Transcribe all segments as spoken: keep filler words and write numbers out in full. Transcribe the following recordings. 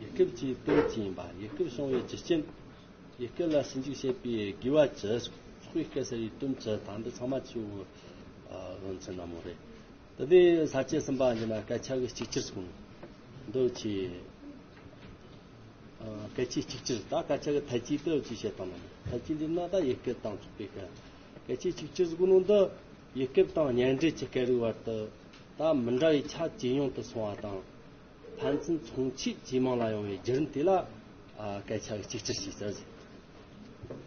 ཡུལ་སྐད་ཀྱི་དོན་ཅི་ཡིན་པ། ཡུལ་སྐད་བྱུང་བའི་རྒྱུ་རྐྱེན། ཡུལ་སྐད་ལ་ཞིབ་འཇུག་བྱེད་པའི་དགོས་པ་ཅི། ཚོགས་པའི་སྐད་ཟེར་བའི་དོན་ཅི། ད་འདི་ཚང་མ་ཆུ་བོ་ཨ་བོན་ཚུན་ན་མོ་རེད། ད་ལྟའི་ས་བཅད་གསུམ་པ་ཡིན་ན་སྐད་ཆ་གི་གཅིག་གྱུར་སོང་། འདི་ཆེ། ཨ་སྐད་ཆའི་གཅིག་གྱུར། ད་སྐད་ཆ་གི་ཐད་ཀྱི་དེ་ཅི་བཤད་དང་ནི། ཐད་ཀྱི་འདི་ན་ད་ཡུལ་སྐད་དང་ཚོགས་པའི་སྐད། སྐད་ཆའི་གཅིག་གྱུར་ཟེར་གོ་ནོ་འདི་ཡུལ་སྐད་དང་བརྙན་འཕྲིན་གྱི་སྐད་རིགས་བར་དུ་ད་མི་འདྲ་བའི་ཆ་ཇེ་ཉུང་དུ་སོང་བ་དང་། ཕན་ཚུན་མཚུངས་ཆོས་ཇེ་མང་ལ་ཡོང་བའི་བརྒྱུད་རིམ་དེ་ལ་ཨ་སྐད་ཆ་གི་གཅིག་གྱུར་ཞེས་ཟེར།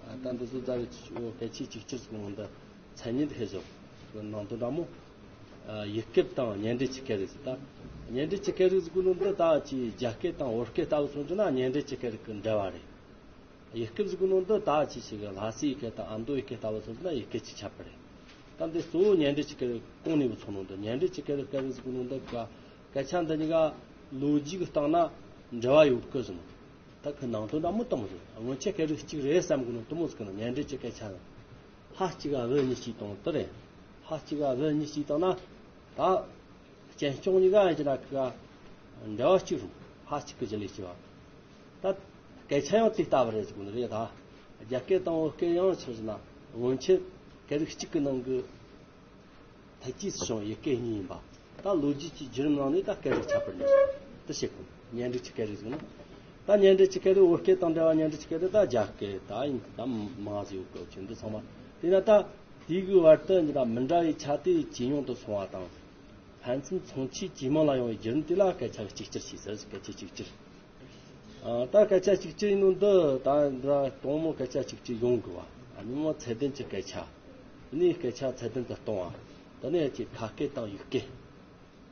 ཨ་ད་འདི་ཚོ་རྩ་བའི་ཆོས་སྐད་ཆའི་གཅིག་གྱུར་ཟེར་གོ་ནོ་འདི་མཚན་ཉིད་ཧེ་བཟོ་གི་ནང་དོན་འདྲ་མོ། ཡུལ་སྐད་དང་བརྙན་འཕྲིན་གྱི་སྐད་རིགས་ཟེར། ད་བརྙན་འཕྲིན་གྱི་སྐད་རིགས་ཟེར་གོ་ནོ་འདི་ད་ཅི་རྒྱ་སྐད་དང་བོད་སྐད་ལྟ་བུ་སོང་རྒྱུ་ན་བརྙན་འཕྲིན་གྱི་སྐད་རིགས་ཀྱི་འབྲེལ་བ་རེད། ཡུལ་སྐད་ཟེར་གོ་ནོ་འདི་ད་ཅི་ཞིག་ལྷ་སའི་སྐད་དང་ཨ་མདོའི་སྐད་ལྟ་བུ་སོང་རྒྱུ་ན་ཡུལ་སྐད་ཀྱི་ཁྱད་པར་རེད། ད་འདི་གཙོ་བོ་བརྙན་འཕྲིན་གྱི་སྐད་རིགས་གོང་ནས་བུ་ཚོ་ནོ་འདི་བརྙན་འཕྲིན་གྱི་སྐད་རིགས་སྐད་རིགས་ཟེར་གོ་ནོ་འདི་ག་སྐད་ཆ་འདི་གཉིས་ཀ་ལོ་རྒྱུས་ཀྱི་སྟེང་ན་འབྲེལ་བ་ཡོད་གི་ཟེར་ནོ། ད་ཁོའི་ནང་དོན་འདྲ་མོ་དེ་མོ་རེད། སྔོན་ཆད་སྐད་རིགས་གཅིག་རེད་བསམ་གི་ནོ་དེ་མོ་ཟིག་གི་ནོ། བརྙན་འཕྲིན་གྱི་སྐད་ཆ་ནི་ཧ་གཅིག་ག་བུ་གཉིས་གཅིག་དང་དེ་རེད། ཧ་གཅིག་ག་བུ་གཉིས་གཅིག་དང་ན་ད་སྤྱན་སྐྱོང་གཉིས་ཀ་ཡང་གཅིག་ན་ཁོ་ག་འབྲེལ་བ་གཅིག་རུང་ཧ་གཅིག་གི་གཞི་ལས་སྐྱེ་བ། ད་སྐད་ཆ་ཡང་དེ་ལྟ་བུ་རེད་ཟེར་གི་ནི་རེད། ད་རྒྱ་སྐད་དང་བོད་སྐད་ཡང་ཆགས་ཟིན་ན་སྔོན་ཆད་སྐད་རིགས་གཅིག་གི་ནང་གི་ཐད་ཀྱིས་བྱུང་ཡི་སྐད་གཉིས་ཡིན་པ། ད་ལོ་རྒྱུས་ཀྱི་བརྒྱུད་རིམ་ནང་ནས་ད་སྐད་རིགས་ཁྱད་པར་ནས་དེ་བཤད་གོ། བརྙན་འཕྲིན་གྱི་སྐད་རིགས་ཟེར་ན། ད་བརྙན་འཕྲིན་གྱི་སྐད་རིགས་བོད་སྐད་དང་འདྲ་བ། བརྙན་འཕྲིན་གྱི་སྐད་རིགས་ད་རྒྱ་སྐད་ད་ཡིན་ད་མང་ཟིག་ཡོད་གི་ཆེ་འདི་ཚང་མ། དེས་ན་ད་དེའི་གི་བར་དུ་འདི་ད་མི་འདྲ་བའི་ཆ་དེ་ཇེ་ཉུང་དུ་སོང་བ་དང་། ཕན་ཚུན་མཚུངས་ཆོས་ཇེ་མང་ལ་ཡོང་བའི་བརྒྱུད་རིམ་དེ་ལ་སྐད་ཆ་གཅིག་གྱུར་ཞེས་ཟེར། སྐད་ཆ་གཅིག་གྱུར། ཨ་ད་སྐད་ཆ་གཅིག་གྱུར་ཡིན་ནོ་འདི་ད་འདི་དང་མོ་སྐད་ཆ་གཅིག་གྱུར་ཡོང་དགོས་པ། ཨ་ཉིན་མོ་ཚད་ལྡན་གྱི་སྐད་ཆ། དེ་ནས་སྐད་ཆ་ཚད་ལྡན་དུ་གཏོང་བ། དེ་ནས་ཀྱི་ཁ་སྐད་དང་ཡིག་སྐད།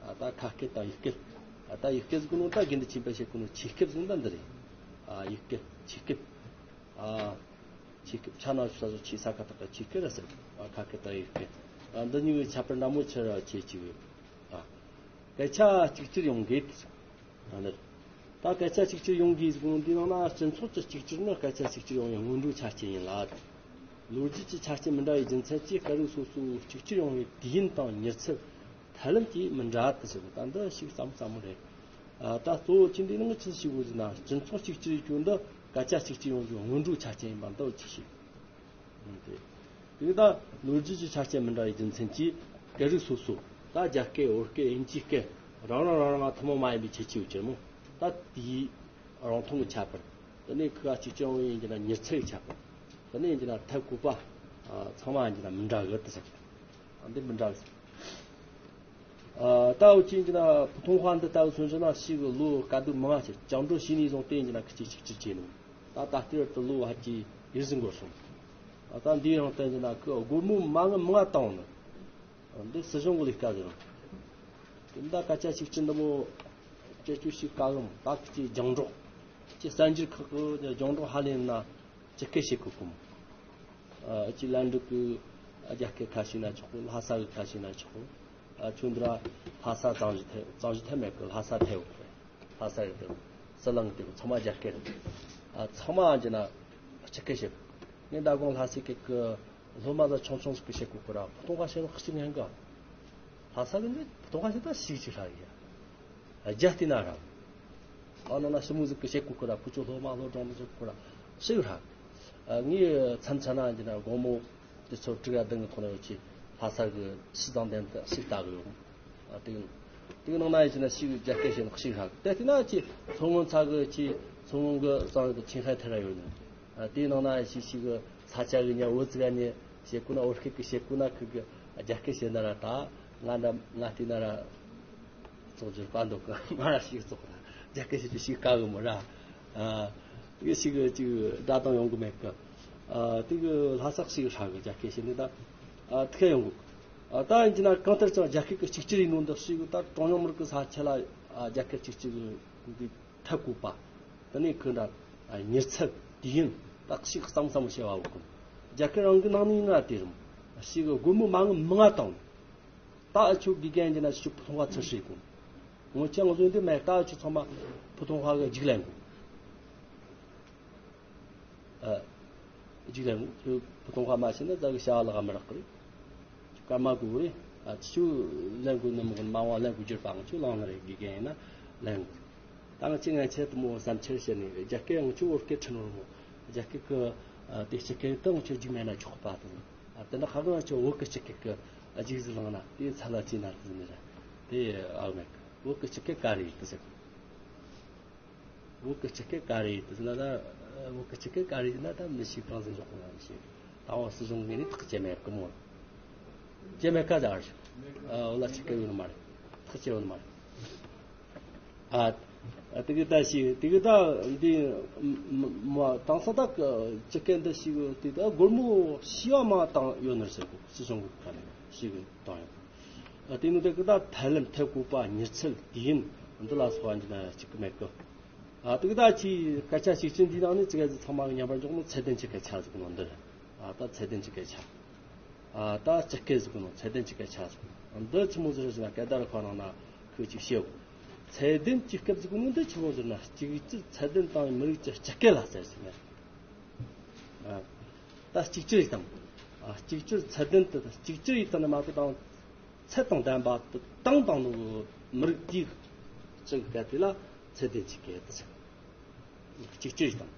ཨ་ད་ཁ་སྐད་དང་ཡིག་སྐད། ཨ་ད་ཡིག་སྐད་ཟེར་གོ་ནོ་ད་དགེ་འདུན་ཆོས་འཕེལ་བཤད་གོ་ནོ་ཆོས་སྐད་ཟེར་ན་འདི་རེད། ཨ་ཡིག་སྐད་ཆོས་སྐད། ཨ་ཆོས་སྐད་ཆ་ན་ས་སོ་ཆོས་ས་ཁ་ཐག་ག་ཆོས་སྐད་ར་ཟེར། ཨ་ཁ་སྐད་དང་ཡིག་སྐད། ཨ་འདི་གཉིས་ཀྱི་ཁྱད་པར་འདྲ་མོ་ཆེ་ར་ཆེ་ཆེ་གི། ཨ་སྐད་ཆ་གཅིག་གྱུར་ཡོང་དགོས་ཟེར། ད་ནི། ད་སྐད་ཆ་གཅིག་གྱུར་ཡོང་དགོས་ཟེར་གོ་ནོ་འདི་ནང་ན་སྤྱི་ཚོགས་ཀྱི་གཅིག་གྱུར་ནི་སྐད་ཆ་གཅིག་གྱུར་ཡོང་བའི་སྔོན་འགྲོའི་ཆ་རྐྱེན་ཡིན་ལ། ལོ་རྒྱུས་ཀྱི་ཆ་རྐྱེན་མི་འདྲ་བའི་རྒྱུ་མཚན་གྱིས་སྐད་རིགས་སོ་སོ་གཅིག་གྱུར་ཡོང་བའི་དུས་ཡུན་དང་མྱུར་ཚད། ཐབས་ལམ་གྱིས་མི་འདྲ་དུ་ཟེར་བ་ད་འདི་ཞིག་ཙམ་ཙམ་མོ་རེད། ཨ་ད་གཙོ་བོ་ཅི་འདི་ནང་ཆི་ཞིག་གོ་ཟེར་ན་སྤྱི་ཚོགས་གཅིག་གྱུར་ཡོད་རྒྱུ་འདི་སྐད་ཆ་གཅིག་གྱུར་ཡོང་རྒྱུ་སྔོན་འགྲོའི་ཆ་རྐྱེན་ཡིན་པ་འདི་ཅི་ཞིག་ཡིན་ཏེ། དེ་ད་ལོ་རྒྱུས་ཀྱི་ཆ་རྐྱེན་མི་འདྲ་བའི་རྒྱུ་མཚན་གྱིས་སྐད་རིགས་སོ་སོ་ད་རྒྱ་སྐད་བོད་སྐད་དབྱིན་ཇིའི་སྐད་རང་རང་རང་རང་ཐུན་མོང་མ་ཡིན་པའི་ཁྱད་ཆོས་ཡོད་ཀྱི་རེད་མོ། ད་དེའི་རང་མཐོང་གི་ཁྱད་པར། དེ་ནས་ཁོ་ག་གཅིག་ཀྱང་ཡིན་གྱི་ན་མྱུར་ཚད་ཀྱི་ཁྱད་པར། དེ་ནས་ཡིན་གྱི་ན་ཐད་བཀོད་པ་ཚང་མ་ཡིན་གྱི་ན་མི་འདྲ་གི་དེ་ཟེར། འདི་མི་འདྲ་གི་ཟེར། ཨ་ད་འུ་ཅག་ཡིན་གྱི་ན་普通话འདི་ལྟ་བུ་མཚོན་བྱས་ན་ཞིག་ལོ་དཀའ་སྡུག་མང་ང་ཆེ་བཅིངས་འགྲོལ་བྱས་ནས་བཟུང་སྟེ་ཡིན་གྱི་ན་ཁི་ཅིག་གཅིག་གྱུར་བྱས་ནས། ད་ད་ལྟའི་བར་དུ་ལོ་ཧ་ཅི་ཡིར་ཟིན་འགོར་སོང་། ཨ་ད་འདིའི་རིང་བསྟན་གྱི་ན་ཁི་སྒོར་མོ་མ་དངུལ་མང་ང་བཏང་ནི། འདི་སྲིད་གཞུང་གི་ལས་ཀ་ཟེར། དེ་འདྲ་སྐད་ཆ་གཅིག་གྱུར་འདི་མོ་སྤྱི་སྤྱོད་ཞིག་དཀའ་གི་མོ། ད་ཁི་ཅིག་རྒྱང་སྒྲོག་ཅི་གསར་འགྱུར་ཁག་གི་རྒྱང་སྒྲོག་ཧ་ལས་ན་ཅི་སྐད་བཤད་གོ་གི་མོ། ཨ་ཅི་ལན་འགྲུབ་ཀྱི་རྒྱ་སྐད་ཁ་ཤས་ན་ཆོག་གི། ལྷ་ས་གི་ཁ་ཤས་ན་ཆོག་གི། ཨ་ཁྱོད་འདི་ར་ལྷ་ས་གཙང་གཞི་ཐེ་གཙང་གཞི་ཐེ་མེད་གི། ལྷ་ས་ཐེ་ཡོད་གི། ལྷ་ས་ཡོད་དེ་ཟི་ལིང་དེ་ཚང་མ་རྒྱ་སྐད་རེད། ཨ་ཚང་མ་ཨ་ཅི་ན་སྤྱི་སྐད་བཤད་གི། ངས་ད་དགོང་ལྷ་སའི་སྐད་གི་སློབ་མ་ལ་ཆུང་ཆུང་ཟིག་གི་བཤད་གོ་གི་ར། ཕུ་ཐུང་ཁ་བཤད་ན་ཁི་ཅིག་ངན་གི། ལྷ་ས་གི་འདི་ཕུ་ཐུང་ཁ་བཤད་ད་ཞིག་ཅིག་ཧྲ་གི་ཡ། རྒྱ་བལྟས་ན་ར། ཨ་ནང་ན་ཞི་མོ་ཟིག་གི་བཤད་གོ་གི་ར། ཕུ་ཆུ་སློབ་མ་སློབ་གྲོང་ནི་ཟིག་གི་ར་ཞིག་ཧྲ། ཨ་ངས་མཚམས་མཚམས་ན་འདི་ན་དགོང་མོ་དེ་ཚོ་དྲུག་ག་བདུན་གི་ཐོག་ནས་ཡོད་ཆེ་ལྷ་ས་གི་ཕྱི་ཙང་དན་དུ་ཞིག་ལྟ་གི་ཡོད། ཨ་དེ་དེ་ནང་ན་ཡིན་ན་ཞིག་རྒྱ་སྐད་བཤད་ན་ཞིག་ཧྲ། དེ་བལྟས་ན་ཆེ་མཚོ་སྔོན་ཚ་གི་ཆེ་མཚོ་སྔོན་གི་གཙང་གི་ཆིང་ཧའེ་ཐེ་ར་ཡོད་ནི། ཨ་དེའི་ནང་ན་ཡི་ཤི་ཤི་གི་ས་ཆ་གི་ཉ་བོ་ཙི་ག་ནི་བཤད་གོ་ན། བོད་སྐད་གི་བཤད་གོ་ན། ཁི་གི་རྒྱ་སྐད་བཤད་ན་ར་ད་ང་འདྲ་ང་བལྟས་ན་ར་བཙོག་རྒྱུ་པ་འདུག་གི། ང་ར་ཞིག་བཙོག་ར་རྒྱ་སྐད་བཤད་རྒྱུ་ཞིག་དཀའ་གི་མོ་ར། ཨ་དེ་གི་ཞིག་གི་ཅིག་སྒྲ་གདངས་ཡོང་གི་མེད་གི། ཨ་དེ་གི་ལྷ་ས་ཞིག་ཧྲ་གི་རྒྱ་སྐད་བཤད་ནི་ད་ཨ་དེ་ག་ཡོང་གི། ཨ་ད་ཡིན་གྱི་ན་གང་ལྟར་ཀྱང་རྒྱ་སྐད་གི་གཅིག་གྱུར་ཡིན་ནོ་འདི་ཞིག་གི་ད་གྲངས་ཉུང་མི་རིགས་གི་ས་ཆ་ལ་ཨ་རྒྱ་སྐད་གཅིག་གྱུར་གི་ཐབས་བཀོད་པ། དེ་ནས་ཁོ་འདྲ་མྱུར་ཚད་དུས་ཡུན་ད་ཞིག་གཙང་གཙང་མོ་བྱེད་པ་བོ་ཀུན། རྒྱ་སྐད་རང་གི་ནང་ནས་ཡིན་ན་དེ་རུང་ཞིག་སྒོར་མོ་མ་དངུལ་མང་ང་བཏང་། ད་ཨ་ཆོ་དགེ་རྒན་གྱི་ན་ཆོ་ཕུ་ཐུང་བ་ཚུར་ཧྲིལ་གོ། ངོ་ཆེ་ང་བཟོས་འདི་མེད། ད་ཨ་ཆོ་ཚང་མ་ཕུ་ཐུང་བ་གི་རྒྱུགས་ལེན་གོ། ཨ་རྒྱུགས་ལེན་གོ། ཁྱོད་ཕུ་ཐུང་བ་མ་ཤེས་ན་ད་གི་བྱ་བ་ལ་ག་མི་རག་གི་རེད། སྐར་མ་དགོས་རེད། ཨ་ཆོ་ལེན་དགོས་ནི་མི་དགོས་མ་འོངས་ལེན་དགོས་རྒྱུར་པའང་ཆོ་ལང་ནི་རེད། དགེ་རྒན་ཡིན་ན་ལེན་དགོས། ད་ང་ཚོས་ང་ཆེད་དུ་མོ་བསམ་འཆར་བྱས་ནས་རྒྱ་སྐད་ང་ཚོས་བོད་སྐད་ཁྲིད་ནོར་མོ། རྒྱ་སྐད་ཀྱི་ཨ་དེ་སྤྱི་སྐད་དུ་ང་ཚོས་རྒྱུགས་མེད་ན་ཆོག་པ་དང་། ཨ་དེ་འདྲ་ཁ་གང་ང་ཚོས་བོད་ཀྱི་སྤྱི་སྐད་ཀྱི་རྒྱུགས་ཟིག་བླངས་ན་དེ་ཚ་ལ་ཅི་ན་ཟིག་ནི་རེད། དེ་ཨ་མེད། བོད་ཀྱི་སྤྱི་སྐད་ག་རེ་ཡིན་དུ་ཟེར། བོད་ཀྱི་སྤྱི་སྐད་ག་རེ་ཡིན་དུ་ཟེར་ན་ད། བོད་ཀྱི་སྤྱི་སྐད་ག་རེ་ཡིན་ན་ད་མི་ཤེས། གང་ཟིག་འཇོག་གོ་ན་མི་ཤེས། ད་འོ་སྲིད་གཞུང་ངོས་ནས་ཐག་བཅད་མེད་གི་མོ། བཅད་མེད་ཀ་ད་ཨ་བོད་ལ་སྤྱི་སྐད་ཡོད་ནི་མ་རེད། ཐག་བཅད་ཡོད་ནི་མ་རེད། ཨ། ཨ་དེ་གི་ད་ཞིག་དེ་གི་ད་འདི་མ་དེང་སང་ད་སྤྱི་སྐད་འདི་ཞིག་དེ་ད་སྒོར་མོ་ཤི་བ་མ་བཏང་ཡོད་ནི་རེད་ཟེར་གོ། སྲིད་གཞུང་གི་ཁ་ནས་ཞིག་བཏང་ཡོད། ཨ་དེ་ནི་དེ་གི་ད་ཐབས་ལམ་ཐད་བཀོད་པ་མྱུར་ཚད་དུས་ཡུན་འདི་ལ་སོགས་པ་འདི་ན་གཅིག་གི་མེད་གི། ཨ་དེ་གི་ད་ཅི་སྐད་ཆ་གཅིག་གཅིག་འདི་ནང་ནས་ཅི་ག་ཚང་མ་གི་མཉམ་པར་འཇོག་ནོ་ཚད་ལྡན་གྱི་སྐད་ཆ་ཟིག་ནོ་འདི་རེད། ཨ་ད་ཚད་ལྡན་གྱི་སྐད་ཆ། ཨ་ད་སྤྱི་སྐད་ཟེར་གོ་ནོ་ཚད་ལྡན་གྱི་སྐད་ཆ་ཟེར་གོ་ནོ་འདི་ཆི་མོ་ཟིག་རེད་ཟེར་ན། སྐད་བརྡ་རུ་ཁ་ནང་ན་ཁོས་ཅིག་བཤད་གོ། ཚད་ལྡན་གྱི་སྐད་ཟེར་གོ་ནོ་འདི་ཆི་མོ་ཟེར་ན། གཅིག་གྱུར་ཚད་ལྡན་དང་མི་རིགས་ཀྱི་སྤྱི་སྐད་ལ་ཟེར་ཟེར་ནས། ཨ་ད་གཅིག་གྱུར་ཡིན་དང་། ཨ་གཅིག་གྱུར་ཚད་ལྡན་དུ་གཅིག་གྱུར་ཡིན་དང་ནི་མ་གཏོགས་དང་། ཚད་དང་ལྡན་པ་དང་དང་ནི་མི་རིགས་དེའི་སྤྱི་སྐད་དེ་ལ་ཚད་ལྡན་གྱི་སྐད་དུ་ཟེར། གཅིག་གྱུར་ཡིན་དང་།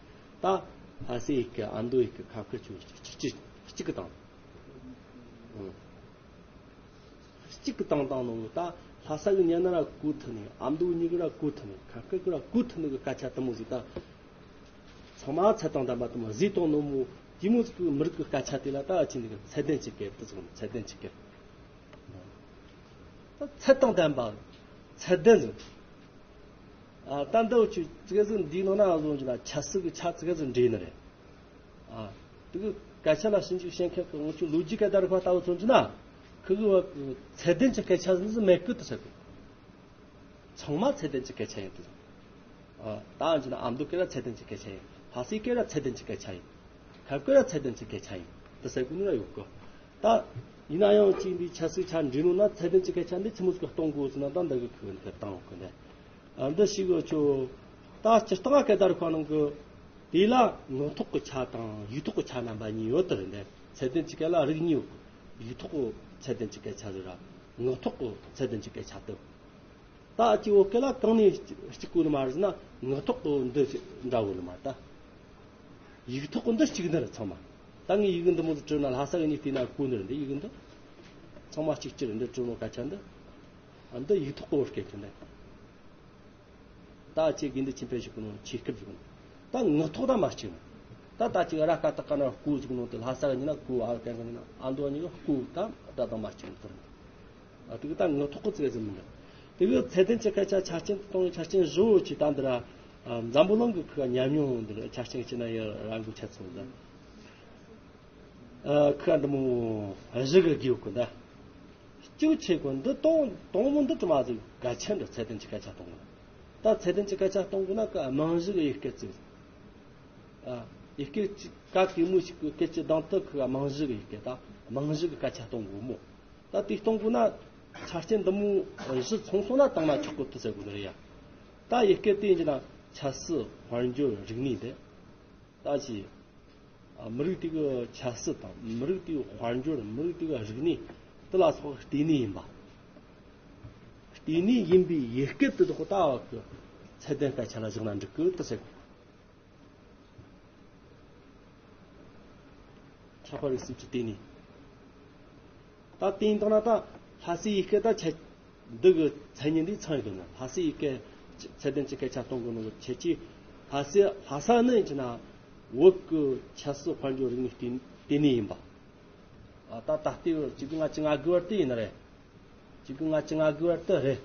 ད་ལྷ་སའི་ཡི་གེ། ཨ་མདོའི་ཡི་གེ། ཁ་སྐད་ཆོ་གཅིག་གཅིག་གཅིག་གི་དང་། ཨང་། གཅིག་གི་དང་དང་ནོ། ད་ལྷ་ས་གི་མྱི་ན་ར་གོ་ཐུབ་ནས། ཨ་མདོ་གཉིས་གི་ར་གོ་ཐུབ་ནས། ཁ་སྐད་གི་ར་གོ་ཐུབ་ནས་གི་སྐད་ཆ་དེ་མོ་ཟིག་ད་ཚང་མ་ཚད་དང་ལྡན་པ་དེ་མོ་ཟིག་གཏོང་ནོ་མོ། དེ་མོ་ཟིག་གི་མི་རིགས་གི་སྐད་ཆ་དེ་ལ་ད་ཨ་ཅི་འདི་གི་ཚད་ལྡན་གྱི་སྐད་དུ་ཟེར། ཚད་ལྡན་གྱི་སྐད། ད་ཚད་དང་ལྡན་པ། ཚད་ལྡན་ཟིག་ཨ་ད་འདི་འུ་ཆོས་ཙི་གེ་ཟིག་འདིའི་ནང་ན་བཟོ་རྒྱུ་ན་ཆབ་སྲིད་ཀྱི་ཆ་ཙི་གེ་ཟིག་འདྲེས་ནི་རེད། ཨ་དེ་གི་སྐད་ཆ་ལ་ཞིབ་འཇུག་བྱེད་མཁན་གི་འུ་ཆོས་ལོ་རྒྱུས་སྐད་བརྡ་རུ་ཁ་ལྟ་བུ་མཚོན་རྒྱུ་ན། ཁི་གི་བ་གི་ཚད་ལྡན་གྱི་སྐད་ཆ་ཟིག་མེད་གི་དུ་ཟེར་གི། ཚང་མ་ཚད་ལྡན་གྱི་སྐད་ཆ་ཡིན་དུ། ཨ་ད་འུ་ཆོས་ན་ཨ་མདོ་སྐད་ལ་ཚད་ལྡན་གྱི་སྐད་ཆ་ཡིན། ལྷ་སའི་སྐད་ལ་ཚད་ལྡན་གྱི་སྐད་ཆ་ཡིན། ཁ་སྐད་ལ་ཚད་ལྡན་གྱི་སྐད་ཆ་ཡིན་དུ་ཟེར་གི་ནི་ར་ཡོད་གི། ད་ཡིན་ན་ཡང་གཅིག་འདི་ཆབ་སྲིད་ཆ་འདྲེས་ནོ་ན་ཚད་ལྡན་གྱི་སྐད་ཆ་འདི་ཆི་མོ་ཟིག་གཏོང་དགོས་ཟེར་ན། ད་འདི་གི་ཁུ་འདི་བཏང་གི་འདི། ཨ་འདི་ཞིག་གི་ཆོ། ད་སྤྱིར་བཏང་སྐད་བརྡ་རུ་ཁ་ནང་གི་དེ་ལ་ངག་ཐོག་གི་ཆ་དང་ཡིག་ཐོག་གི་ཆ་རྣམ་པ་གཉིས་ཡོད་དེ་རེད། འདི་ཚད་ལྡན་གྱི་སྐད་ལ་རིགས་གཉིས་ཡོད་གི། ཡིག་ཐོག་གི་ཚད་ལྡན་གྱི་སྐད་ཆ་ཟིག་ར། ངག་ཐོག་གི་ཚད་ལྡན་གྱི་སྐད་ཆ་དེ། ད་ཨ་ཅི་བོད་སྐད་ལ་གང་ནས་གཅིག་གོ་ནི་མ་རེད་ཟེར་ན། ངག་ཐོག་གི་འདི་འདྲ་བོ་ནི་མ་རེད་ད། ཡིག་ཐོག་གི་འདི་གཅིག་འདི་རེད་ཚང་མ། ད་ངས་ཡི་གེ་འདི་མོ་ཟིག་བྲིས་ན་ལྷ་ས་གི་མྱི་བལྟས་ན་གོ་ནི་རེད། འདི་ཡི་གེ་འདི་ཚང་མ་གཅིག་གྱུར་འདི་བྲིས་ནོ་སྐད་ཆ་འདི། ཨ་འདི་ཡིག་ཐོག་གི་བོད་སྐད་ཀྱི་འདི། ད་ཨ་ཅེ་དགེ་འདུན་ཆོས་འཕེལ་ཞིག་གི་ནང་ཆེ་སྐབས་ཞིག་གི་ནང་། ད་ངག་ཐོག་ད་མ་གཅིག་ནོ། ད་ད་ཅིག་ར་ཀ་ད་ཀ་ན་ཀུ་ཞིག་གི་ནང་དུ། ལྷ་ས་གི་མྱི་ན་ཀུ། ཨ་གན་གི་མྱི་ན་ཨ་མདོ་གཉིས་ཀ་ཀུ། ད་ད་ད་མ་གཅིག་ནོ་དེ་རེད། ཨ་དེ་གི་ད་ངག་ཐོག་གི་ཙི་གེ་ཟིག་མི་འདྲ། དེ་གི་ཚད་ལྡན་གྱི་སྐད་ཆ་ཆ་རྐྱེན་གཏོང་བའི་ཆ་རྐྱེན་བཞི་བོ་ཅིག་ད་འདི་ར། ཨ་འཛམ་བུ་གླིང་གི་ཁུ་ཉམས་མྱོང་འདི་ར་ཆ་རྐྱེན་ཅི་ན་ཡ་ར་འགུལ་ཆ་ཚོད་ད། ཨ་ཁུ་འདི་མོ་བཞི་གི་དགོས་གི་ད། གཅིག་ཆེ་གོ་འདི་གཏོང་གཏོང་མོ་འདི་དུ་མ་ཟིག་གལ་ཆེན་འདྲ། ཚད་ལྡན་གྱི་སྐད་ཆ་གཏོང་གི་ན། ད་ཚད་ལྡན་གྱི་སྐད་ཆ་གཏོང་གི་ན་ཀ་རྨང་གཞི་གི་ཡི་གེ་ཙིག་ཨ་ཡི་གེ་ཅིག་ག་གེ་མོ་ཞིག་གི་སྐད་ཀྱི་གདངས་དུ་ཁུ་རྨང་གཞི་གི་ཡི་གེ། ད་རྨང་གཞི་གི་སྐད་ཆ་གཏོང་དགོས་མོ། ད་དེ་གཏོང་དགོས་ན་ཆ་རྐྱེན་འདི་མོ་བཞི་ཚང་སོང་ན་བཏང་ན་ཆོག་གི་དུ་ཟེར་དགོས་ནི་རེད་ཡ། ད་ཡི་གེ་དེ་ཡིན་གྱི་ན་ཆབ་སྲིད་དཔལ་འབྱོར་རིག་གནས་དེ། ད་ཅི། ཨ་མི་རིགས་དེ་གི་ཆབ་སྲིད་དང་མི་རིགས་དེ་གི་དཔལ་འབྱོར། མི་རིགས་དེ་གི་རིག་གནས་དེ་ལ་སོགས་ལྟེ་གནས་ཡིན་པ། ལྟེ་གནས་ཡིན་པའི་ཡི་གེ་དེ་དག་ད་གི་ཚད་ལྡན་སྐད་ཆ་ལ་བཞག་ན་འགྲིག་གི་དུ་ཟེར། ཁྱད་པར་རིགས་གསུམ་གྱི་ལྟེ་གནས། ད་དེ་ཡིན་དང་ན་ད་ལྷ་སའི་ཡི་གེ་ད་ཆ་འདི་གི་མཚན་ཉིད་འདི་ཚང་ཡོད་ན། ལྷ་སའི་ཡི་གེ་ཚད་ལྡན་གྱི་སྐད་ཆ་གཏོང་དགོས་ནོ་ཁྱེད་ཀྱིས་ལྷ་སའི་ལྷ་ས་ནི་ཡིན་གྱི་ན་བོད་ཀྱི་ཆབ་སྲིད་དཔལ་འབྱོར་རིག་གནས་ལྟེ་ལྟེ་གནས་ཡིན་པ། ཨ་ད་ད་ལྟའི་བར་གཅིག་དགུ་ལྔ་བཅུ་ང་དགུ་བར་དུ་ཡིན་ན་རེད། གཅིག་དགུ་ལྔ་བཅུ་ང་དགུ་བར་དུ་རེད།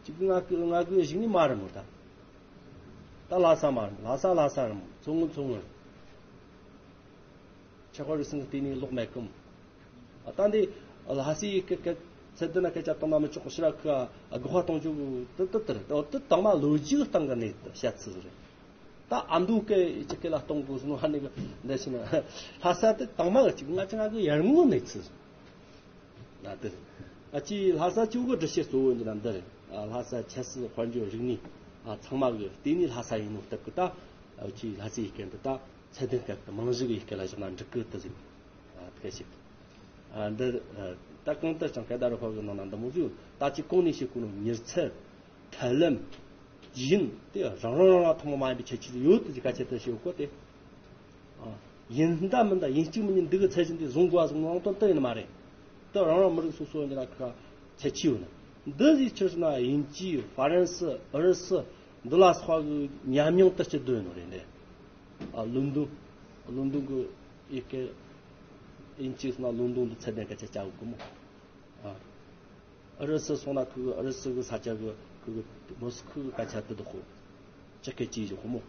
གཅིག་དགུ་ལྔ་བཅུ་ང་དགུ་གཞུག་ནས་མ་རེད་མོ་ད། ད་ལྷ་ས་མ་རེད། ལྷ་ས་ལྷ་ས་རེད་མོ། མཚོ་སྔོན་མཚོ་སྔོན་རེད། ཆ་ཁོ་རི་སིང་གི་ལྟེ་གནས་ལོག་མེད་གམ། ཨ་ད་འདི་ལྷ་སའི་སྐད་སྐད་ཚད་ལྡན་ན་སྐད་ཆ་གཏོང་ན་མི་ཆོག་ཕྱིར་ཁ་དགག་པ་གཏོང་རྒྱུ་དེ་དེ་དེ་རེད། དེ་དེ་དང་མ་ལོ་རྒྱུས་སྟེང་གི་གནས་བཤད་ཚུལ་རེད། ད་ཨ་མདོ་སྐད་ཅིག་སྐད་ལ་གཏོང་དགོས་སོང་ཧ་ནི་གི་འདི་ཕྱིན་ན་ལྷ་ས་དེ་དང་མ་གི་གཅིག་ལྔ་བཅུ་ང་དགུ་ཡར་ངོ་གནས་ཚུལ། ན་དེ་རེད། ཨ་ཅི་ལྷ་ས་ཆུ་གི་འདྲི་བཤད་གཙོ་བོ་འདི་ན་འདི་རེད། ཨ་ལྷ་ས་ཆབ་སྲིད་དཔལ་འབྱོར་རིག་གནས་ཨ་ཚང་མ་གི་ལྟེ་གནས་ལྷ་ས་ཡིན་ནོ་སྟབས་གི་ད། ཨ་ཅི་ལྷ་སའི་ཡི་གེ་འདི་ད་ཚད་ལྡན་སྐད་གི་རྨང་གཞི་གི་ཡི་གེ་ལ་བཞག་ན་འགྲིག་གི་དེ་ཟིག་ཨ་ཕལ་ཆེར། ཨ་འདི་ཨ་ད་གང་ལྟར་ཀྱང་སྐད་བརྡ་རུ་ཁ་གི་ནང་ན་འདི་མོ་ཟིག་ད་ཅི་གོང་ནས་བཤད་གོ་ནོ་མྱུར་ཚད། ཐབས་ལམ། ཡིན་དེ་རང་རང་རང་རང་ཐུན་མོང་མ་ཡིན་པའི་ཁྱད་ཆོས་ཡོད་དེ་ག་ཆེད་དུ་ཞེས་གོ་སྟེ། ཡིན་ད་མིན་ད་ཡིན་གཅིག་མིན་གཉིས་འདི་གི་ཚད་གཞི་འདི་བཟུང་དགོས་བཟུང་ནང་དོན་དུ་ཡིན་མ་རེད། དེ་རང་རང་མི་རིགས་སོ་སོ་ཡིན་ན་ཁ་ཁྱད་ཆོས་ཡོད་ན། འདི་ཟིག་ཆི་ཟེར་ན་དབྱིན་ཇི་ཧྥ་རན་སི་ཨུ་རུ་སུ་འདི་ལ་སོགས་གི་ཉམས་མྱོང་དུ་སྤྱི་སྡོད་ནོ་རེད་འདི། ཨ་ལོན་ཏོན། ལོན་ཏོན་གི་ཡི་གེ་དབྱིན་ཇི་སོང་ན་ལོན་ཏོན་དུ་ཚད་ལྡན་སྐད་ཆ་བྱ་གི་མོ། ཨ། ཨུ་རུ་སུ་སོང་ན་ཁོ་གི་ཨུ་རུ་སུ་གི་ས་ཆ་གི་ཁོ་གི་མོ་སི་ཁུ་གི་སྐད་ཆ་དེ་དག་ཁོ་ཅི་སྐད་ཅི་ཞིག་ཁོ་མོ།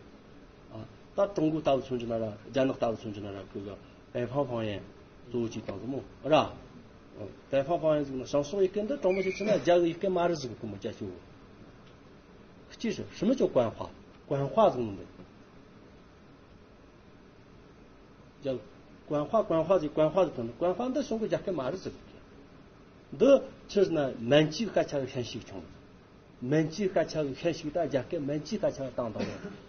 ཨ། ད་ཀྲུང་གོ་ལྟ་བུ་མཚོན་གྱི་ན་ར་རྒྱ་ནག་ལྟ་བུ་མཚོན་གྱི་ན་ར་ཁོ་གི་北方方言གཙོ་བོ་གཅིག་དང་ཟེར་མོ་ར།北方方言ཟེར་ན་བྱང་ཕྱོགས་ཡི་གེ་འདི་གྲངས་མང་ཞིག་ཕྱིན་ན་རྒྱ་གི་ཡི་གེ་མ་རེད་ཟེར་གི་ཁོ་མོ་རྒྱ་ཞུ། གཅིག་什么叫官话？官话ཟེར་ནི་འདི། རྒྱ། 官话官话ཟེར་官话ཟེར་དང་官话འདི་གཞུང་གི་རྒྱ་སྐད་མ་རེད་ཟེར་གི། འདི་ཕྱིར་ན་མན་ཇུའི་སྐད་ཆ་གི་ཤན་ཞིག་བྱུང་། མན་ཇུའི་སྐད་ཆ་གི་ཤན་ཞིག་ད་རྒྱ་སྐད་མན་ཇུའི་སྐད་ཆ་གི་བཏང་དང་།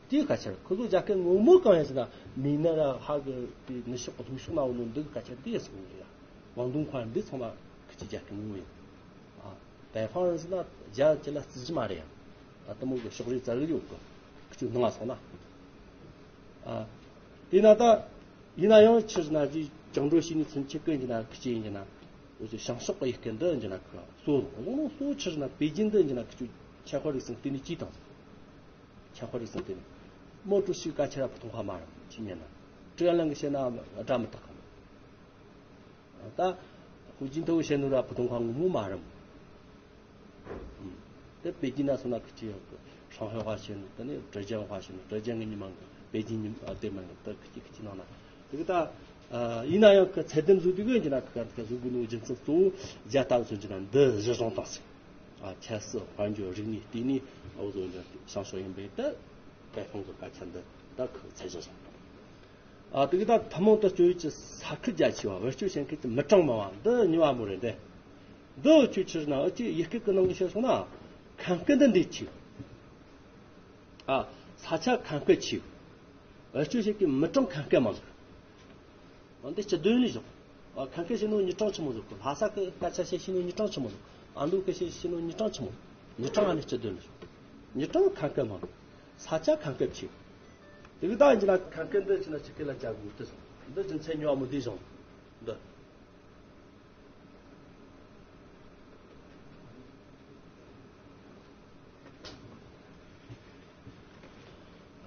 དེའི་སྐད་ཆ་ཁོ་ཚོ་རྒྱ་སྐད་ངོ་མ་གང་ཡིན་ཟེར་ན་མི་ན་ར་ཧ་གི་དེ་ནི་ཤོག་ལྷུ་ཤོག་ན་འོ་ནོ་འདི་གི་སྐད་ཆ་དེ་ཟེར་གི་ཡ། ཝང་ཏུང་ཁ་འདི་ཚང་མ་ཁི་ཅི་རྒྱ་སྐད་ངོ་མ་ཡིན། ཨ། 北方人ཟེར་ན་རྒྱ་ཅི་ལ་རྩིས་ཀྱི་མ་རེད་ཡ། ཨ། དེ་མོ་གི་ཕྱོགས་རིས་རྩ་བའི་ཡོད་གི། ཁི་ཅིག་ནང་ང་སོང་ན། ཨ། དེས་ན་ད། ཡིན་ན་ཡང་ཕྱིར་ན་ཅིག་བཅིངས་འགྲོལ་བྱས་ནས་ཚུན་ཆད་ཀི་ཡིན་ན་ཁི་ཅི་ཡིན་ན། འོ་ཅིག་བྱང་ཕྱོགས་ཀྱི་ཡི་གེ་འདི་ཡིན་ན་ཁི་གཙོ་བོ་ལོ་གཙོ་བོ་ཕྱིར་ན་པེ་ཅིན་འདི་ཡིན་ན་ཁི་ཅིག་ཁྱད་པར་རིགས་གསུམ་དེ་ནི་ཅི་དང་། ཁྱད་པར་རིགས་གསུམ་དེ་ནི། མོ་ཀྲུའུ་ཞིའི་སྐད་ཆ་ར་བུ་ཐུང་ཁ་མ་ར་ཅི་ཉན་ན། ཀྲི་ཨ་ལན་གི་བཤད་ན་སྒྲ་མི་དག་གམ། ད་ཧུའུ་ཅིན་ཐའོ་བཤད་ནོ་ར་བུ་ཐུང་ཁ་ངོ་མ་མ་རམ། དེ་པེ་ཅིན་ན་སོང་ན་ཁི་ཅི་ཡོད་གི། ཧྲང་ཧའེ་ཧྭ་བཤད་ནོ་དེ་ནི་ཀྲེ་ཅང་ཧྭ་བཤད་ནོ། ཀྲེ་ཅང་གི་ཉི་མ་གི་པེ་ཅིན་ཉི་མ་དེ་མ་ནི་ད་ཁི་ཅི་ཁི་ཅི་ནང་ན་དེ་གི་ད། ཡིན་ན་ཡང་ཁི་ཚད་ལྡན་བཟོ་དུས་གི་ཡིན་ན་ཁི་ག་ཁི་བཟོ་དགོས་ནོ་རྒྱུ་མཚན་གཙོ་བོ་རྒྱ་ལྟ་བུ་ཚོ་ཡིན་ན་འདི་གཞི་བཟུང་བཏང་ཟིན། ཨ། ཆབ་སྲིད་དཔལ་འབྱོར་རིག་གནས་བལྟས་ནས་འོ་བཟོ་འདི་བྱང་ཕྱོགས་ཡིན་པས་ད་北方གི་སྐད་ཆ་འདི་ད་ཁོ་ཚད་གཞི་བཟུང་། ཨ། དེ་གི་ད་ཐུན་མོང་དུ་སྤྱོད་ཡུལ་གྱི་ས་ཁུལ་རྒྱ་ཆེ་བ་བེད་སྤྱོད་བྱེད་མཁན་གྱི་མི་གྲངས་མང་བ་འདི་གཉིས་པ་མོ་རེད་དེ། འདི་འུ་ཆོས་ཕྱིར་ན་འུ་ཆོས་ཡི་གེ་གི་ནང་གི་བཤད་སོང་ན་ཁམས་སྐད་འདི་འདི་ཆེ། ཨ། ས་ཆ་ཁམས་སྐད་ཆེ། བེད་སྤྱོད་བྱེད་ཀྱི་མི་གྲངས་ཁམས་སྐད་མང་ཟིག་འདི་སྤྱི་དོན་ལས་བཞག་ཨ། ཁམས་སྐད་བཤད་ནོ་མི་གྲངས་ཆི་མོ་ཟིག་ལྷ་ས་གི་སྐད་ཆ་བཤད་ཤེས་ནོ་མི་གྲངས་ཆི་མོ་ཟིག་ཨ་མདོ་སྐད་བཤད་ཤེས་ནོ་མི་གྲངས་ཆི་མོ། མི་གྲངས་ཨ་ནི་སྤྱི་དོན་ལས་བཞག་མི་གྲངས་ཁམས་སྐད་མང་། ས་ཆ་ཁམས་སྐད་ཆེ། དེ་གི་ད་ཡིན་ན་ཁམས་སྐད་འདི་ཕྱི་ན་ཕྱི་སྐད་ལ་བྱ་དགོས་ཏེ་སོང་། འདི་རྒྱུ་མཚན་གཉིས་པ་མོ་འདི་བཞག་འདི།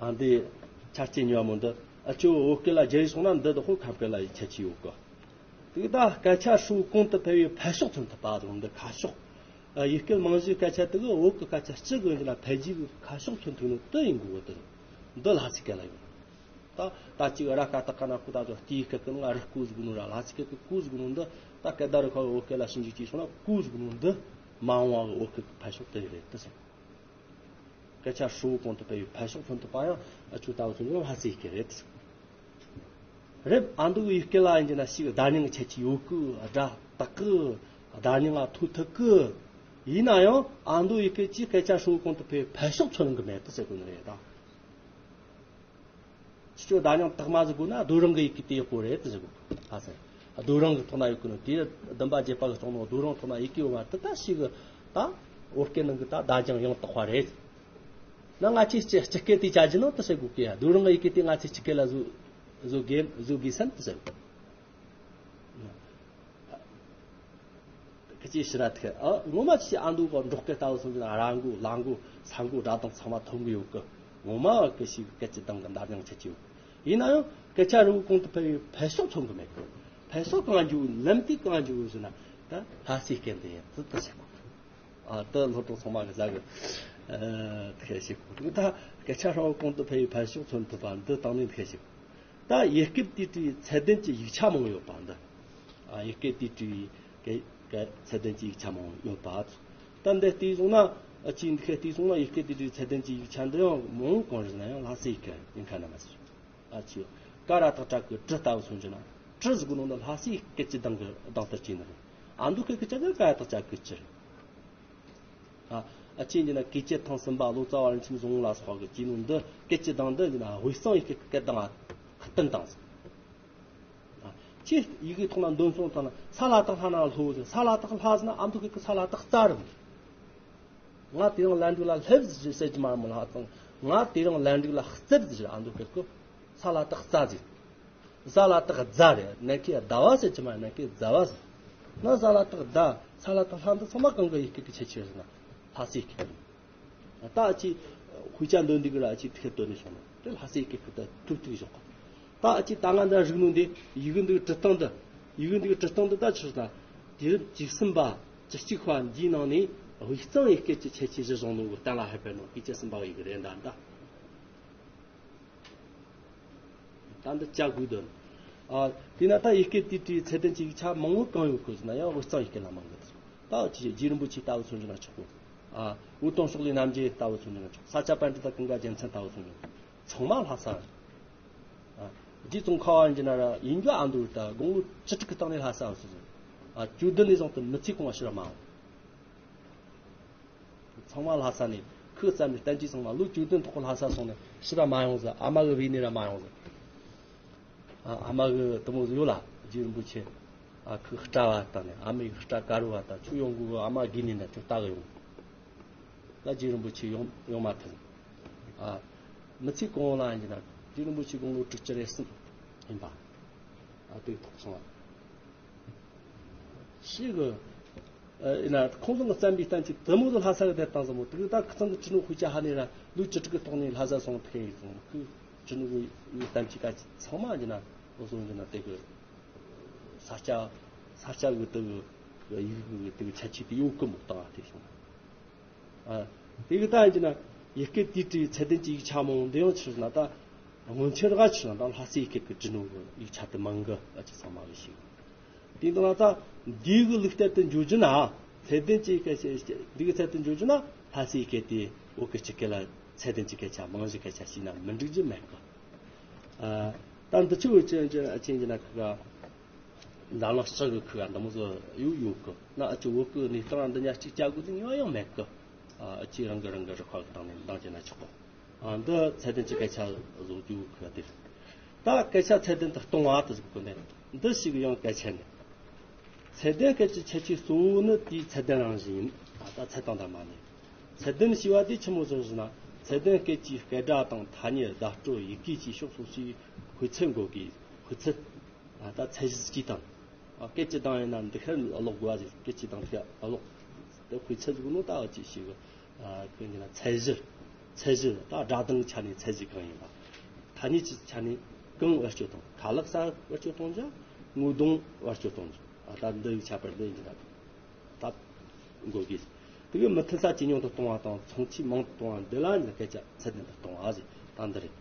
ཨ། འདི་ཆ་རྐྱེན་གཉིས་པ་མོ་འདི། ཨ། ཁྱོད་བོད་སྐད་ལ་བསྒྱུར་སོང་ན་འདི་དག་ཁོ་ཁམས་སྐད་ལ་ཡི་ཁྱད་ཆོས་ཡོད་གི། དེ་ད་སྐད་ཆ་ཧྲིལ་བོ་གོང་དུ་འཕེལ་བའི་འཕེལ་ཕྱོགས་མཚོན་ཐུབ་པ་དང་འདི་ཁ་ཕྱོགས། ཨ། ཡུལ་སྐད་རྨང་གཞིའི་སྐད་ཆ་དེ་གི་བོད་ཀྱི་སྐད་ཆ་སྤྱི་གི་ཡིན་ན་འཕེལ་རྒྱས་ཀྱི་ཁ་ཕྱོགས་མཚོན་ཐུབ་ནི་དེ་ཡིན་དགོས་གི། དེ་འདི་ལྷ་སའི་སྐད་ལ་ཡོད། ད་ད་ཅིག་ར་ཀ་ཏ་ཀ་ན་ཁུ་ད་ཚོ་ཏིའི་སྐད་ཀྱི་ནང་རི་ཀུ་ཟེར་གོ་ནོ་ར་ལྷ་སའི་སྐད་ཀྱི་ཀུ་ཟེར་གོ་ནོ་འདི་ད་སྐད་བརྡ་རུ་ཁ་བའི་བོད་སྐད་ལ་ཞིབ་འཇུག་བྱས་སོང་ན་ཀུ་ཟེར་གོ་ནོ་འདི་མ་འོངས་པ་གི་བོད་སྐད་ཀྱི་འཕེལ་ཕྱོགས་དེ་རེད་དེ་ཟེར། སྐད་ཆ་ཧྲིལ་བོ་གོང་དུ་འཕེལ་བའི་འཕེལ་ཕྱོགས་མཚོན་ཐུབ་པ་ཡང་ཨ་ཆོས་ལྟ་བུ་ཚོ་ཡང་ལྷ་སའི་སྐད་རེད་དེ་ཟེར། རེད། ཨ་མདོ་གི་ཡུལ་སྐད་ལ་ཡིན་གྱི་ན་ཞིག་བརྡ་རྙིང་གི་ཁྱད་ཆོས་ཡོད་གི། སྒྲ་དག་གི། བརྡ་རྙིང་ལ་ཐོ་ཐུག་གི། ཡིན་ན་ཡང་ཨ་མདོ་ཡུལ་སྐད་ཀྱི་སྐད་ཆ་ཧྲིལ་བོ་གོང་དུ་འཕེལ་བའི་འཕེལ་ཕྱོགས་མཚོན་གི་མེད་དུ་ཟེར་དགོས་ནི་རེད་ད། ཁྱེད་ཚོས་བརྡ་རྙིང་དག་མ་ཟེར་དགོས་ན་རྡོ་རིང་གི་ཡི་གེ་དེ་ཡག་པོ་རེད་དུ་ཟེར་དགོས། ཨ་ཟེར། རྡོ་རིང་གི་ཐོག་ན་ཡོད་གི་ནོ་དེ་བདུན་པ་བརྒྱད་པ་གི་སྟོང་ནོ་རྡོ་རིང་ཐོག་ན་ཡི་གེ་ཡོད་མ་དེ་ད་ཞིག་གི་ད་བོད་སྐད་ནང་གི་ད་བརྡ་རྙིང་ཡང་དག་པ་རེད། ན་ང་ཚོས་སྤྱི་སྤྱི་སྐད་དེ་བྱ་རྒྱུ་ནོ་དུ་ཟེར་དགོས་གི་ཡ། རྡོ་རིང་གི་ཡི་གེ་དེ་ང་ཚོས་སྤྱི་སྐད་ལ་བཟོ་བཟོ་དགོས་བཟོ་དགོས་སམ་དུ་ཟེར་དགོས། ཁི་ཅི་ཕྱི་ར་ཐེ། ཨ། ངོ་མ་ཅི་ཨ་མདོ་གི་འབྲོག་སྐད་ལྟ་བུ་སོང་ཙང་ར་མགོ་ལ་མགོ་ས་མགོ་སྒྲ་གདངས་ཚང་མ་མཐོང་གི་ཡོད་གི། ངོ་མ་སྐད་ཞིག་སྐད་ཀྱི་གདངས་ཀྱི་འདར་ཡང་ཆད་ཀྱི་ཡོད། ཡིན་ན་ཡང་སྐད་ཆ་རིལ་བུ་གོང་དུ་འཕེལ་བའི་འཕེལ་ཕྱོགས་མཚོན་གི་མེད་གི། འཕེལ་ཕྱོགས་གང་འཇུག་ལམ་དེ་གང་འཇུག་ཟེར་ན་ད་ལྷ་སའི་སྐད་འདི་ཡིན་དུ་དུ་བྱེད་དགོས། ཨ། ད་སློབ་གྲོགས་ཚང་མ་གི་ཟ་གི། ཨ། དེ་ཤེས་དགོས། ད་སྐད་ཆ་རིལ་བུ་གོང་དུ་འཕེལ་བའི་འཕེལ་ཕྱོགས་མཚོན་ཐུབ་པ་འདི་དང་ནི་དེ་ཤེས་དགོས། ད་ཡུལ་སྐད་དེ་འབྲེལ་བའི་ཚད་ལྡན་གྱི་ཡིག་ཆ་མང་པོ་ཡོད་པ་འདི། ཨ། ཡུལ་སྐད་དེ་འབྲེལ་བའི་ག་ག་ཚད་ལྡན་གྱི་ཡིག་ཆ་མང་པོ་ཡོད་པ། ད་འདི་བལྟས་སོང་ན་ཨ་ཅི་འདི་སྐད་བལྟས་སོང་ན་ཡུལ་སྐད་དེ་འབྲེལ་བའི་ཚད་ལྡན་གྱི་ཡིག་ཆ་འདི་ཡང་མང་པོ་གང་རེད་ཟེར་ན་ཡང་ལྷ་སའི་སྐད་ཡིན་ཁ་ན་མ་ཟེར། ཨ་ཅི་ཀ་ར་བཏགས་ཀྲ་གི་ཀྲི་ལྟ་བུ་མཚོན་གྱི་ན་ཀྲི་ཟེར་གོ་ནོ་འདི་ལྷ་སའི་སྐད་ཀྱི་གདངས་ཀྱི་གདངས་ལྟར་བྲིས་ནི་རེད། ཨ་མདོ་སྐད་ཀྱི་ཀ་ར་བཏགས་ཀྲ་གི་ཀྲི་རེད། ཨ། ཨ་ཅི་འདི་ན་བཀས་བཅད་ཐེངས་གསུམ་པ་ལོ་ཙཱ་བ་རིན་ཆེན་བཟང་པོ་ལ་སོགས་ཀྱིས་བྲིས་ནོ་འདི་སྐད་ཀྱི་གདངས་འདི་འདི་ན་དབུས་གཙང་ཡི་གེ་གི་སྐད་གདངས་ལ་བསྟུན་བཏང་ཟིན། ཨ། ཁྱེད་ཡི་གེ་ཐོག་ན་འདོན་སོང་ཐང་ན་ས་ལ་བཏགས་ལྷ་ན་ལྷོ་ཟེར། ས་ལ་བཏགས་ལྷ་ཟེར་ན་ཨ་མདོ་སྐད་ཀྱི་ས་ལ་བཏགས་རྩ་རེད། ང་དེ་རིང་ལན་འགྲིག་ལ་ལྷེབ་ཟེར་གྱི་མ་རེད་མོ་ལྷ་དང་། ང་དེ་རིང་ལན་འགྲིག་ལ་རྩེབ་ཟེར། ཨ་འདུག་གི་གོ། ས་ལ་བཏགས་རྩ་ཟེར། ས་ལ་བཏགས་རྫ་རེད། ནན་ཁའི་ཟླ་བ་ཟེར་གྱི་མ་རེད། ནན་ཁའི་རྫ་བ་ཟེར། ན་ས་ལ་བཏགས་ཟླ། ས་ལ་བཏགས་ལྷ། འདི་ཚང་མ་གང་གི་ཡི་གེ་གི་ཁྱད་ཆོས་ཟེར་ན། ལྷ་སའི་ཡི་གེ། ད་ཨ་ཅི་དཔེ་ཆ་འདོན་འདི་གི་ར་ཨ་ཅི་ཐིག་འདོན་ནས་བྱུང་ན་དེ་ལྷ་སའི་ཡི་གེ་ཁུ་ད་ཐུབ་ཐུབ་བཞག་གོ། ད་ཨ་ཅི་ད་ང་འདྲ་རིག་ནོ་འདི་ཡི་གེ་འདི་གི་བྲི་སྟངས་འདི། ཡི་གེ་འདི་གི་བྲི་སྟངས་འདི་ད་ཆི་ཟེར་ན། དུས་རབས་བཅུ་གསུམ་པ་བཅུ་གཅིག་པ་འདིའི་ནང་ནས་དབུས་གཙང་ཡི་གེ་གི་ཁྱད་ཆོས་གཞིར་བཟུང་ནོ་གི་གཏན་ལ་ཕབ་པའི་ནང་གི་བཅུ་གསུམ་པ་ཡི་གེ་རེད་ད་ད། ད་འདི་བཅའ་དགོས་དོན། ཨ། དེས་ན་ད་ཡི་གེ་དེའི་གྲས་ཚད་ལྡན་གྱི་ཡིག་ཆ་མང་བོ་གང་ཡོད་གོ་ཟེར་ན་ཡང་དབུས་གཙང་ཡི་གེ་ལ་མང་གི། ད་ཅི་རྗེ་རིན་པོ་ཆེ་ལྟ་བུ་མཚོན་རྒྱུ་ན་ཆོག་གོ། ཨ། འུ་དུམ་ཤོག་ལེ་རྣམ་རྒྱལ་ལྟ་བུ་མཚོན་རྒྱུ་ན་ཆོག། ས་སྐྱ་པཎྜི་ཏ་ཀུན་དགའ་རྒྱལ་མཚན་ལྟ་བུ་མཚོན་རྒྱུ་ན་ཆོག། ཚང་མ་ལྷ་ས་རེད། ཨ། རྗེ་ཙོང་ཁ་པ་ཡིན་གྱི་ན་ར་ཡིན་རྒྱུ་ཨ་འདུག་ད་དགུང་ལོ་བཅུ་དྲུག་གི་སྟེང་ནས་ལྷ་ས་བ་སོ་སོ། ཨ། བཅུ་བདུན་ནས་བཟུང་སྟེ་མི་ཚེ་གང་བ་ཕྱིར་མ་འོང་། ཚང་མ་ལྷ་ས་ནས་ཁོས་བརྩམས་པའི་བསྟན་བཅོས་ཚང་མ་ལོ་བཅུ་བདུན་ཐོག་གི་ལྷ་ས་སོང་ནས་ཕྱིར་མ་ཡོང་ཟེར། ཨ་མ་གི་བོད་ནས་ར་མ་ཡོང་ཟེར། ཨ། ཨ་མ་གི་དུ་མོ་ཟིག་ཡོད་ལ་རྗེ་རིན་པོ་ཆེ། ཨ། ཁོའི་སྐྲ་བ་བཏང་ནས། ཨ་མའི་སྐྲ་དཀར་བོ་བ་དང་། ཁྱོད་ཡོང་དགོས་གི། ཨ་མ་དགོས་ནས་ན་ཁྱོད་ལྟ་གི་ཡོང་། ད་རྗེ་རིན་པོ་ཆེ་ཡོང་ཡོང་མ་ཐུབ། ཨ། མི་ཚེ་གང་བོ་ལ་ཡིན་གྱི་ན་རྗེ་རིན་པོ་ཆེ་དགུང་ལོ་དྲུག་ཅུ་རེ་གསུམ་ཡིན་པ། ཨ། དེ་ཐོག་སོང་བ། ཞེས་གི། ཨ། ཡིན་ན་ཁོང་ཚོ་གི་བརྩམས་པའི་བསྟན་བཅོས་དུ་མོ་དུ་ལྷ་ས་གི་དེར་བཏང་ཟིན་མོ། དེ་གི་ད་ཁི་ཚང་གི་ཅི་ནུ་ཧུ་ཅ་ཧ་ནི་ར་ལོ་བཅུ་དྲུག་གི་ཐོག་ནས་ལྷ་ས་སོང་ཐེ་ཡིན་སོང་། ཁོས་ཅི་ནུ་གི་བསྟན་བཅོས་ག་ཚང་མ་ཡིན་ན་འོ་སོང་ཡིན་ན་དེ་གི་ས་སྐྱ་ས་སྐྱ་གི་དེ་གི་ཡིག་གི་དེ་གི་ཁྱད་ཆོས་དེ་ཡོད་གི་མོ་བཏང་བ་དེ་སོང་། ཨ། དེ་གི་ད་ཡིན་གྱི་ན་ཡི་གེ་དེའི་གྲས་ཚད་ལྡན་གྱི་ཡིག་ཆ་མང་འདི་ཡང་ཆི་ཟེར་ན་ད་སྔོན་ཆད་ར་ཆི་ཟེར་ན་ད་ལྷ་སའི་ཡི་གེ་གི་བྲིས་ནོ་གི་ཡིག་ཆ་དེ་མང་གི། ཨ་ཅི་ཚང་མ་གི་ཤེས། དེ་དང་ད་འདི་གི་ལུགས་ལྟར་དུ་འཇོག་རྒྱུ་ན་ཚད་ལྡན་གྱི་སྐད་ཆ་འདི་གི་ཚད་དུ་འཇོག་རྒྱུ་ན་ལྷ་སའི་ཡི་གེ་དེ་བོད་སྐད་སྤྱི་སྐད་ལ་ཚད་ལྡན་གྱི་སྐད་ཆ་མང་གཞི་སྐད་ཆ་བྱས་ན་མི་འགྲིག་རྒྱུ་མེད་གི། ཨ། ད་འདི་ཆུ་བོ་ཅན་ཅན་ཅན་གྱི་ན་ཁི་ག་འཛམ་གླིང་ཕྱི་གི་ཁུ་ག་འདི་མོ་ཟོ་ཡོད་ཡོད་གི། ན་ཨ་ཅི་བོད་གི་གནས་སྟངས་འདི་ཉག་གཅིག་བྱ་དགོས་ཟིན་ཡོད་ཡང་མེད་གི། ཨ། ཨ་ཅི་རང་གི་རང་གི་རིག་པ་གི་སྟེང་ནས་འདང་བྱས་ན་ཆོག་གི། ཨ། འདི་ཚད་ལྡན་གྱི་སྐད་ཆ་བཟོ་རྒྱུ་ཁུ་ག་དེ་རེད། ད་སྐད་ཆ་ཚད་ལྡན་དུ་གཏོང་བ་དེ་ཟིག་གི་ནས་འདི་ཞིག་ཡང་སྐད་ཆ་ནས། ཚད་ལྡན་སྐད་ཀྱི་ཁྱད་ཆོས་གཙོ་བོ་ནི་དེའི་ཚད་ལྡན་རང་བཞིན་ཡིན། ཨ། ད་ཚད་དང་ལྡན་མ་ནི། ཚད་ལྡན་ཞེས་པ་དེ་ཆི་མོ་ཟིག་ཟེར་ན། ཚད་ལྡན་སྐད་ཀྱི་སྐད་སྒྲ་དང་ཐ་སྙད་བརྡ་སྤྲོད་ཡི་གེ་བཅས་ཕྱོགས་སོ་སོའི་དཔེ་ཚད་འགོད་དགོས། དཔེ་ཚད། ཨ། ད་ཚད་གཞི་གཅིག་དང་། ཨ། སྐད་ཅིག་དང་ཡིན་ན་འདི་ཁར་ཀློག་དགོས་པ་ཟེར། སྐད་ཅིག་དང་དེ་ཀློག་དེ་དཔེ་ཚད་ཟིག་ནོ་ད་ཨ་ཅི་ཞིག་ཨ། ཁོས་ཡིན་ན་ཚད་གཞི། ཚད་གཞི་ད་སྒྲ་གདངས་ཆ་ནས་ཚད་གཞི་གང་ཡིན་པ། ཐ་སྙད་ཀྱི་ཆ་ནས་གང་བེད་སྤྱོད་གཏོང་། ཁ་ལག་ས་བེད་སྤྱོད་གཏོང་རྒྱུ། ངོ་གདོང་བེད་སྤྱོད་གཏོང་རྒྱུ། ཨ། ད་འདི་ཡི་ཁྱད་པར་འདི་ཡིན་གྱི་ན། ད་འགོད་དགོས། དེ་གི་མི་མཐུན་ས་ཇེ་ཉུང་དུ་གཏོང་བ་དང་མཚུངས་ཆོས་མང་དུ་གཏོང་བ་འདི་ལ་ནི་སྐད་ཆ་ཚད་ལྡན་དུ་གཏོང་བ་ཟེར། ད་འདི་རེད།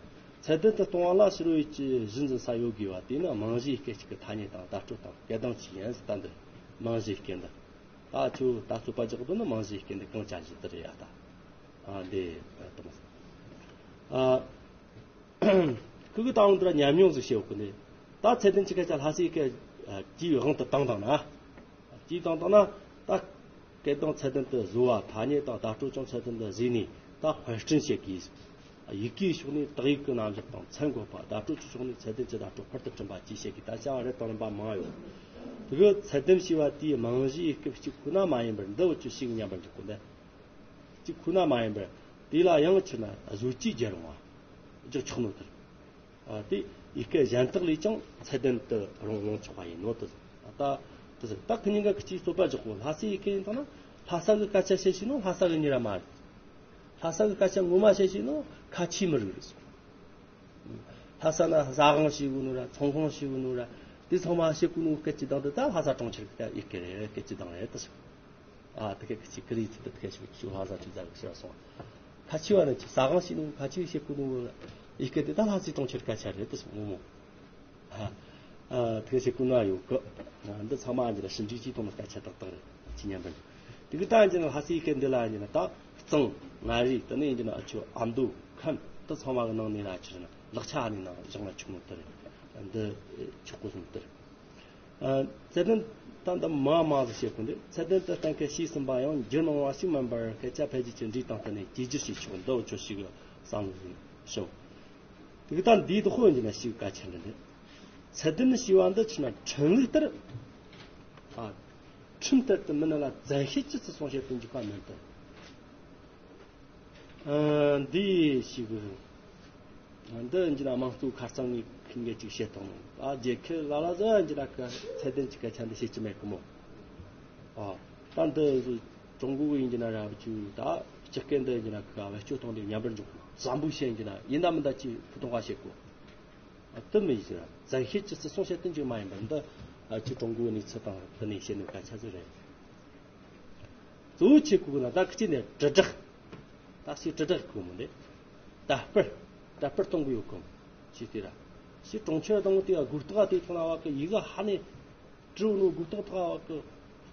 ཚད་ལྡན་དུ་གཏོང་བ་ལ་ཕྱི་རོལ་ཡུལ་གྱི་གཞི་འཛིན་ས་ཡོད་དགོས་པ་དེ་ནི་རྨང་གཞིའི་སྐད་ཅིག་གི་ཐ་སྙད་དང་བརྡ་སྤྲོད་དང་སྐད་གདངས་ཆོས་ཡིན་ཟེར། ད་འདི་རྨང་གཞིའི་སྐད་འདི། ད་ཁྱོད་ད་རྩོད་པ་རྒྱག་དོན་ནི་རྨང་གཞིའི་སྐད་འདི་གང་བྱ་གཞི་འདི་རེད་ཡ་ད། ཨ། འདི་ད་མ་ཟེར། ཨ། ཁུ་གུ་ད་འོང་དུ་ཉམས་མྱོང་ཟིག་བྱེད་དགོས་ནི། ད་ཚད་ལྡན་གྱི་སྐད་ཆ་ལྷ་སའི་སྐད་ཀྱི་དབང་དུ་བཏང་བཏང་ན། ཀྱི་བཏང་བཏང་ན། ད་སྐད་གདངས་ཚད་ལྡན་དུ་བཟོ་བ། ཐ་སྙད་དང་བརྡ་སྤྲོད་ཀྱང་ཚད་ལྡན་དུ་བཟོས་ནས་ད་དཔར་སྐྲུན་བྱེད་དགོས། ཡི་གེའི་ཕྱོགས་ནས་དག་ཡིག་གི་རྣམ་གཞག་དང་མཚན་འགོད་པ། བརྡ་སྤྲོད་ཀྱི་ཕྱོགས་ནས་ཚད་ལྡན་གྱི་བརྡ་སྤྲོད་ཧུར་དུ་བསྐྲུན་པ་བཅས་བྱེད་དགོས། ད་བྱ་བ་རེ་དང་རིམ་པ་མང་ཡོད། དེ་གི་ཚད་ལྡན་ཞེས་པ་དེའི་རྨང་གཞིའི་སྐབས་གཅིག་ཁོ་ན་མ་ཡིན་པར་འདི་བོ་ཆུ་ཞིག་མཉམ་པར་འཇོག་དགོས་འདི། གཅིག་ཁོ་ན་མ་ཡིན་པར་དེ་ལ་ཡང་ཆི་ན་བཟོ་བཅོས་རྒྱག་རུང་བ་རྒྱག་ཆོག་ནོ་དེར། ཨ། དེ་ཡི་གེ་གཞན་དག་ལས་ཀྱང་ཚད་ལྡན་དུ་རུང་རུང་ཆོག་པ་ཡིན་ནོ་དེ། ད་དེ་ད་ཁི་གཉིས་ཀ་གི་ཅིག་རྩོད་པ་རྒྱག་གོ། ལྷ་སའི་ཡི་གེ་ཡིན་དང་ན་ལྷ་ས་གི་སྐད་ཆ་བཤད་ཤེས་ནོ་ལྷ་ས་གི་མྱི་ར་མ་རེད། ལྷ་ས་གི་སྐད་ཆ་ངོ་མ་བཤད་ཤེས་ནོ་ཁ་ཆེའི་མི་རིགས་རེད་སོ། ལྷ་ས་ན་ཟ་ཁང་ཞིག་ཡོད་ནོ་ར་ཚོང་ཁང་ཞིག་ཡོད་ནོ་ར་དེ་ཚང་མ་བཤད་གོ་ནོ་སྐད་ཅིག་དང་དེ་ད་ལྷ་ས་གྲོང་ཁྱེར་གི་ཡི་གེ་རེད། སྐད་ཅིག་དང་རེད་དེ་སོ། ཨ། དེ་ག་གི་ཅིག་ཀི་རི་ཚིག་དེ་ག་ཞིག་ཅིག་ལྷ་ས་ཅིག་ཟ་གི་ཤི་བ་སོང་། ཁ་ཆེ་བ་ནི་ཅིག་ཟ་ཁང་ཞིག་ནོ་ཁ་ཆེ་བཤད་གོ་ནོ་ཡི་གེ་དེ་ད་ལྷ་སའི་གྲོང་ཁྱེར་སྐད་ཆ་རེད་དེ་སོ་ངོ་མོ། ཨ། ཨ། དེ་ག་བཤད་གོ་ནོ་ཡོད་གི། འདི་ཚང་མ་འདི་ལ་ཞིབ་འཇུག་ཅིག་གཏོང་ན་སྐད་ཆ་ཏག་ཏག་རེད། ཅི་ཉམས་པ་འདི་གི་ད་འདི་ན་ལྷ་སའི་ཡི་གེ་འདི་ལ་ཡིན་ན་ད་གཙང་མངའ་རིས་དེ་ནས་ཡིན་ན་ཨ་ཆོ་ཨ་མདོ་ཁམས་དེ་ཚང་མ་གི་ནང་ནས་ལ་ཆི་ན་ལག་ཆ་ཨ་ནི་ནང་བཞག་ན་ཆོག་ནོ་དེ་རེད། འདི་ཆོག་གོ་སོང་དེ་རེད། ཨ། ཚད་ལྡན་ད་འདི་མ་མ་ཟིག་བཤད་གོ་འདི། ཚད་ལྡན་དུ་གཏན་འཁེལ་བྱས་ཟིན་པ་ཡང་འགྱུར་མང་བ་ཞིག་མིན་པར་སྐད་ཆ་འཕེལ་རྒྱས་ཀྱི་འགྲོས་དང་བསྟུན་ནས་བཅོས་བསྒྱུར་བྱས་ཆོག་འདི་འུ་ཆོ་ཞིག་བསམ་བློ་ཞིག་ཞོག་དེ་གི་ད་འདིའི་དོ་དཔོན་གྱི་ན་ཞིག་ག་ཆེན་འདི་འདི། ཚད་ལྡན་ཞེས་པ་འདི་ཆི་ན་ཁྲིམས་ལུགས་ལྟར། ཨ། ཁྲིམས་ལྟར་དུ་མི་ནི་ལ་བཙན་ཤེད་ཀྱིས་སུ་སོང་བྱེད་དུ་འཇུག་པ་མིན་ཏེ། ཨ། འདི་ཞིག་འདི་འཇི་ན་དམངས་གཙོའི་ཁ་རྩང་ངས་ཁིང་གེ་ཅིག་བཤད་དང་། ཨ། རྒྱལ་ཁབ་ལ་ལ་ཟ་འཇི་ན་ཁ་ཚད་ལྡན་གྱི་སྐད་ཆ་འདི་བཤད་ཀྱི་མེད་གི་མོ། ཨ། ད་འདི་ཀྲུང་གོ་གི་ཡིན་གྱི་ན་ར་བ་ཅུ་ད་སྤྱི་སྐད་འདི་ཡིན་གྱི་ན་ཁ་བེད་སྤྱོད་གཏོང་དུས་ཉམས་པར་འཇུག་གི་བཟང་པོ་བཤད་ཡིན་གྱི་ན་ཡིན་ན་མིན་ད་ཅི་ཕུ་ཐོང་བ་བཤད་གོ། ཨ། དུ་མི་ཡིན་ཟེར་བཙན་ཤེད་ཀྱི་བརྩི་སྲུང་བྱེད་དུ་འཇུག་མ་ཡིན་པར་འདི་ཨ་ཅི་ཀྲུང་གོའི་གནས་ཚུལ་དང་དུ་ནས་བཤད་ནུས་སྐད་ཆ་ཟིག་རེད། གཙོ་བོ་ཆེ་ཁུག་ན་ད་ཁི་ཅི་ནས་དྲིལ་བསྒྲགས། ད་ཞིག་དྲིལ་བསྒྲགས་ཁུག་མོ་ནས་དར་སྤེལ། དར་སྤེལ་གཏོང་གི་ཡོད་གོ། ཞིག་དེ་ར་ཞིག་གྲོང་ཁྱེར་དང་དེ་སྒུག་རྟགས་དེ་ཐོག་ན་བ་གི་ཡི་གེ་ཧ་ནས་དྲི་བ་ནོ་སྒུག་རྟགས་ཐོག་བ་གི་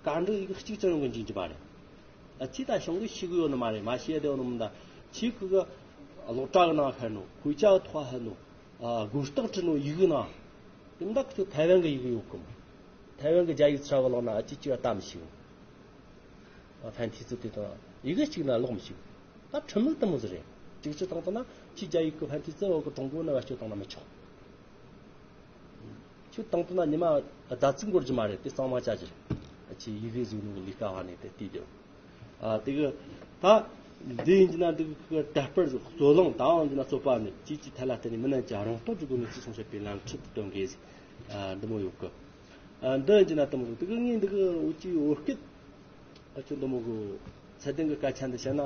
སྐར་འབྲུ་ཡི་གེ་གཅིག་ཙམ་ཡོང་གི་འཇིག་འཇིག་པ་རེད། ཨ། ཅི་ད་ཤོང་གི་ཤི་གི་ཡོད་ནི་མ་རེད། མ་ཤེས་དེ་ཡོད་ནི་མི་འདའ། ཆི་ཁུ་གི་གློག་དྲ་གི་ནང་ཧ་ནོ་ཁུ་ཅག་ཐོག་ཧ་ནོ། ཨ། སྒུག་རྟགས་བྲི་ནོ་ཡི་གེ་ནང་དེ་མི་འདའ་ཁུ་ཚོ་ཐའེ་ཝན་གི་ཡི་གེ་ཡོད་གི་མོ། ཐའེ་ཝན་གི་རྒྱ་ཡིག་ཚ་བ་ལོག་ན་ཨ་ཅི་ཅི་བ་ལྟ་མི་ཤེས། ཨ། ཕན་ཐི་ཚུ་དེ་དང་ཡི་གེ་གཅིག་ན་ཀློག་མི་ཤེས། ད་ཁྲིམས་ལུགས་དེ་མོ་ཟིག་རེད། གཅིག་གཅིག་བཏང་བཏང་ན་ཁྱི་རྒྱ་ཡིག་གི་ཕན་ཐི་ཚུ་འོག་གི་ཀྲུང་གོ་ན་བེད་སྤྱོད་བཏང་ན་མི་ཆོག་ཁྱོད་བཏང་བཏང་ན་ཉི་མ་ཟླ་ཚིགས་འགོར་གྱི་མ་རེད། དེ་གཙང་མ་བྱ་རྒྱུ་རེད། ཁྱི་ཡི་གེ་བཟོས་ནོ་ལས་ཀ་བ་ནས་དེ་དུས་དེ། ཨ། དེ་གི་ད་འདི་ཡིན་གྱི་ན་འདི་གི་དར་སྤེལ་རྩོད་གླེང་དང་ཡིན་གྱི་ན་རྩོད་པ་ནི་ཅིའི་ཅིའི་ཐད་ལ་བརྟེན་ནས་མི་རྣམས་ཀྱི་རང་རྟོགས་ཀྱི་སྒོ་ནས་བརྩི་སྲུང་བྱེད་པའི་ལམ་ཁྲིད་དུ་གཏོང་དགོས་ཟེར། ཨ། འདི་མོ་ཡོད་གི། ཨ། འདི་ཡིན་གྱི་ན་དེ་མོ་རེད། དེ་གི་ངས་འདི་གི་འུ་ཅི་བོད་སྐད་ཨ་ཅོ་འདི་མོ་གི་ཚད་ལྡན་གི་སྐད་ཆ་འདི་བཤད་ན་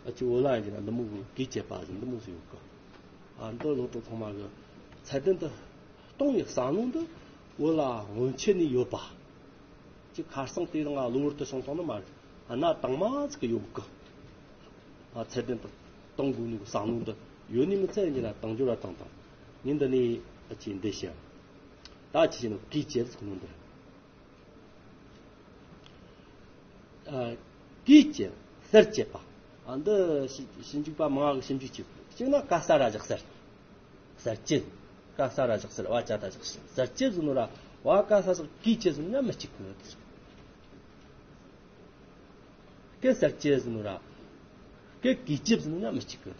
ཨ་ཅོ་བོད་ལ་ཡིན་གྱི་ན་འདི་མོ་གི་གུས་བཅད་པ་ཟེར་འདི་མོ་ཟིག་ཡོད་གི། ཨ། འདི་སློབ་གྲོགས་ཚང་མ་གི་ཚད་ལྡན་དུ་གཏོང་བའི་བསམ་བློ་འདི་བོད་ལ་སྔོན་ཆད་ནས་ཡོད་པ། ཅིག་ཁ་སང་དེ་རིང་ང་གློ་བུར་དུ་བྱུང་སོང་ནི་མ་རེད། གནའ་དང་མ་ཚིག་གི་ཡོད་གི། ཨ། ཚད་ལྡན་དུ་གཏོང་དགོས་ནི་གི་བསམ་བློ་འདི་ཡོད་ནི་མི་ཚད་ཡིན་ན་དང་འབྱོར་བ་དང་དང་ཉིན་འདི་ནས་ཨ་ཅེ་འདི་བཤད། ད་ཅི་བྱེད་ནོ་གུས་བཅད་ཟེར་ནོ་འདི་རེད། ཨ། གུས་བཅད་གསེར་བཅད་པ། ཨ། འདི་ཞིབ་ཞིབ་འཇུག་པ་མང་གི་ཞིབ་འཇུག་བྱེད་དགོས། གཅིག་ན་ག་ས་ར་བཞག་གསེར། གསེར་བཅད། ག་ས་ར་བཞག་གསེར་བ་ཅ་ད་བཞག་གསེར་བཅད་ཟེར་ནོ་ར་བ་ག་ས་ཟག་གུས་བཅད་ཟེར་ནོ་ཡང་མི་གཅིག་གི། སྐད་གསར་བཅད་ཟེར་ནོ་ར། སྐད་གུས་བཅད་ཟེར་ནོ་ཡང་མི་གཅིག་གི།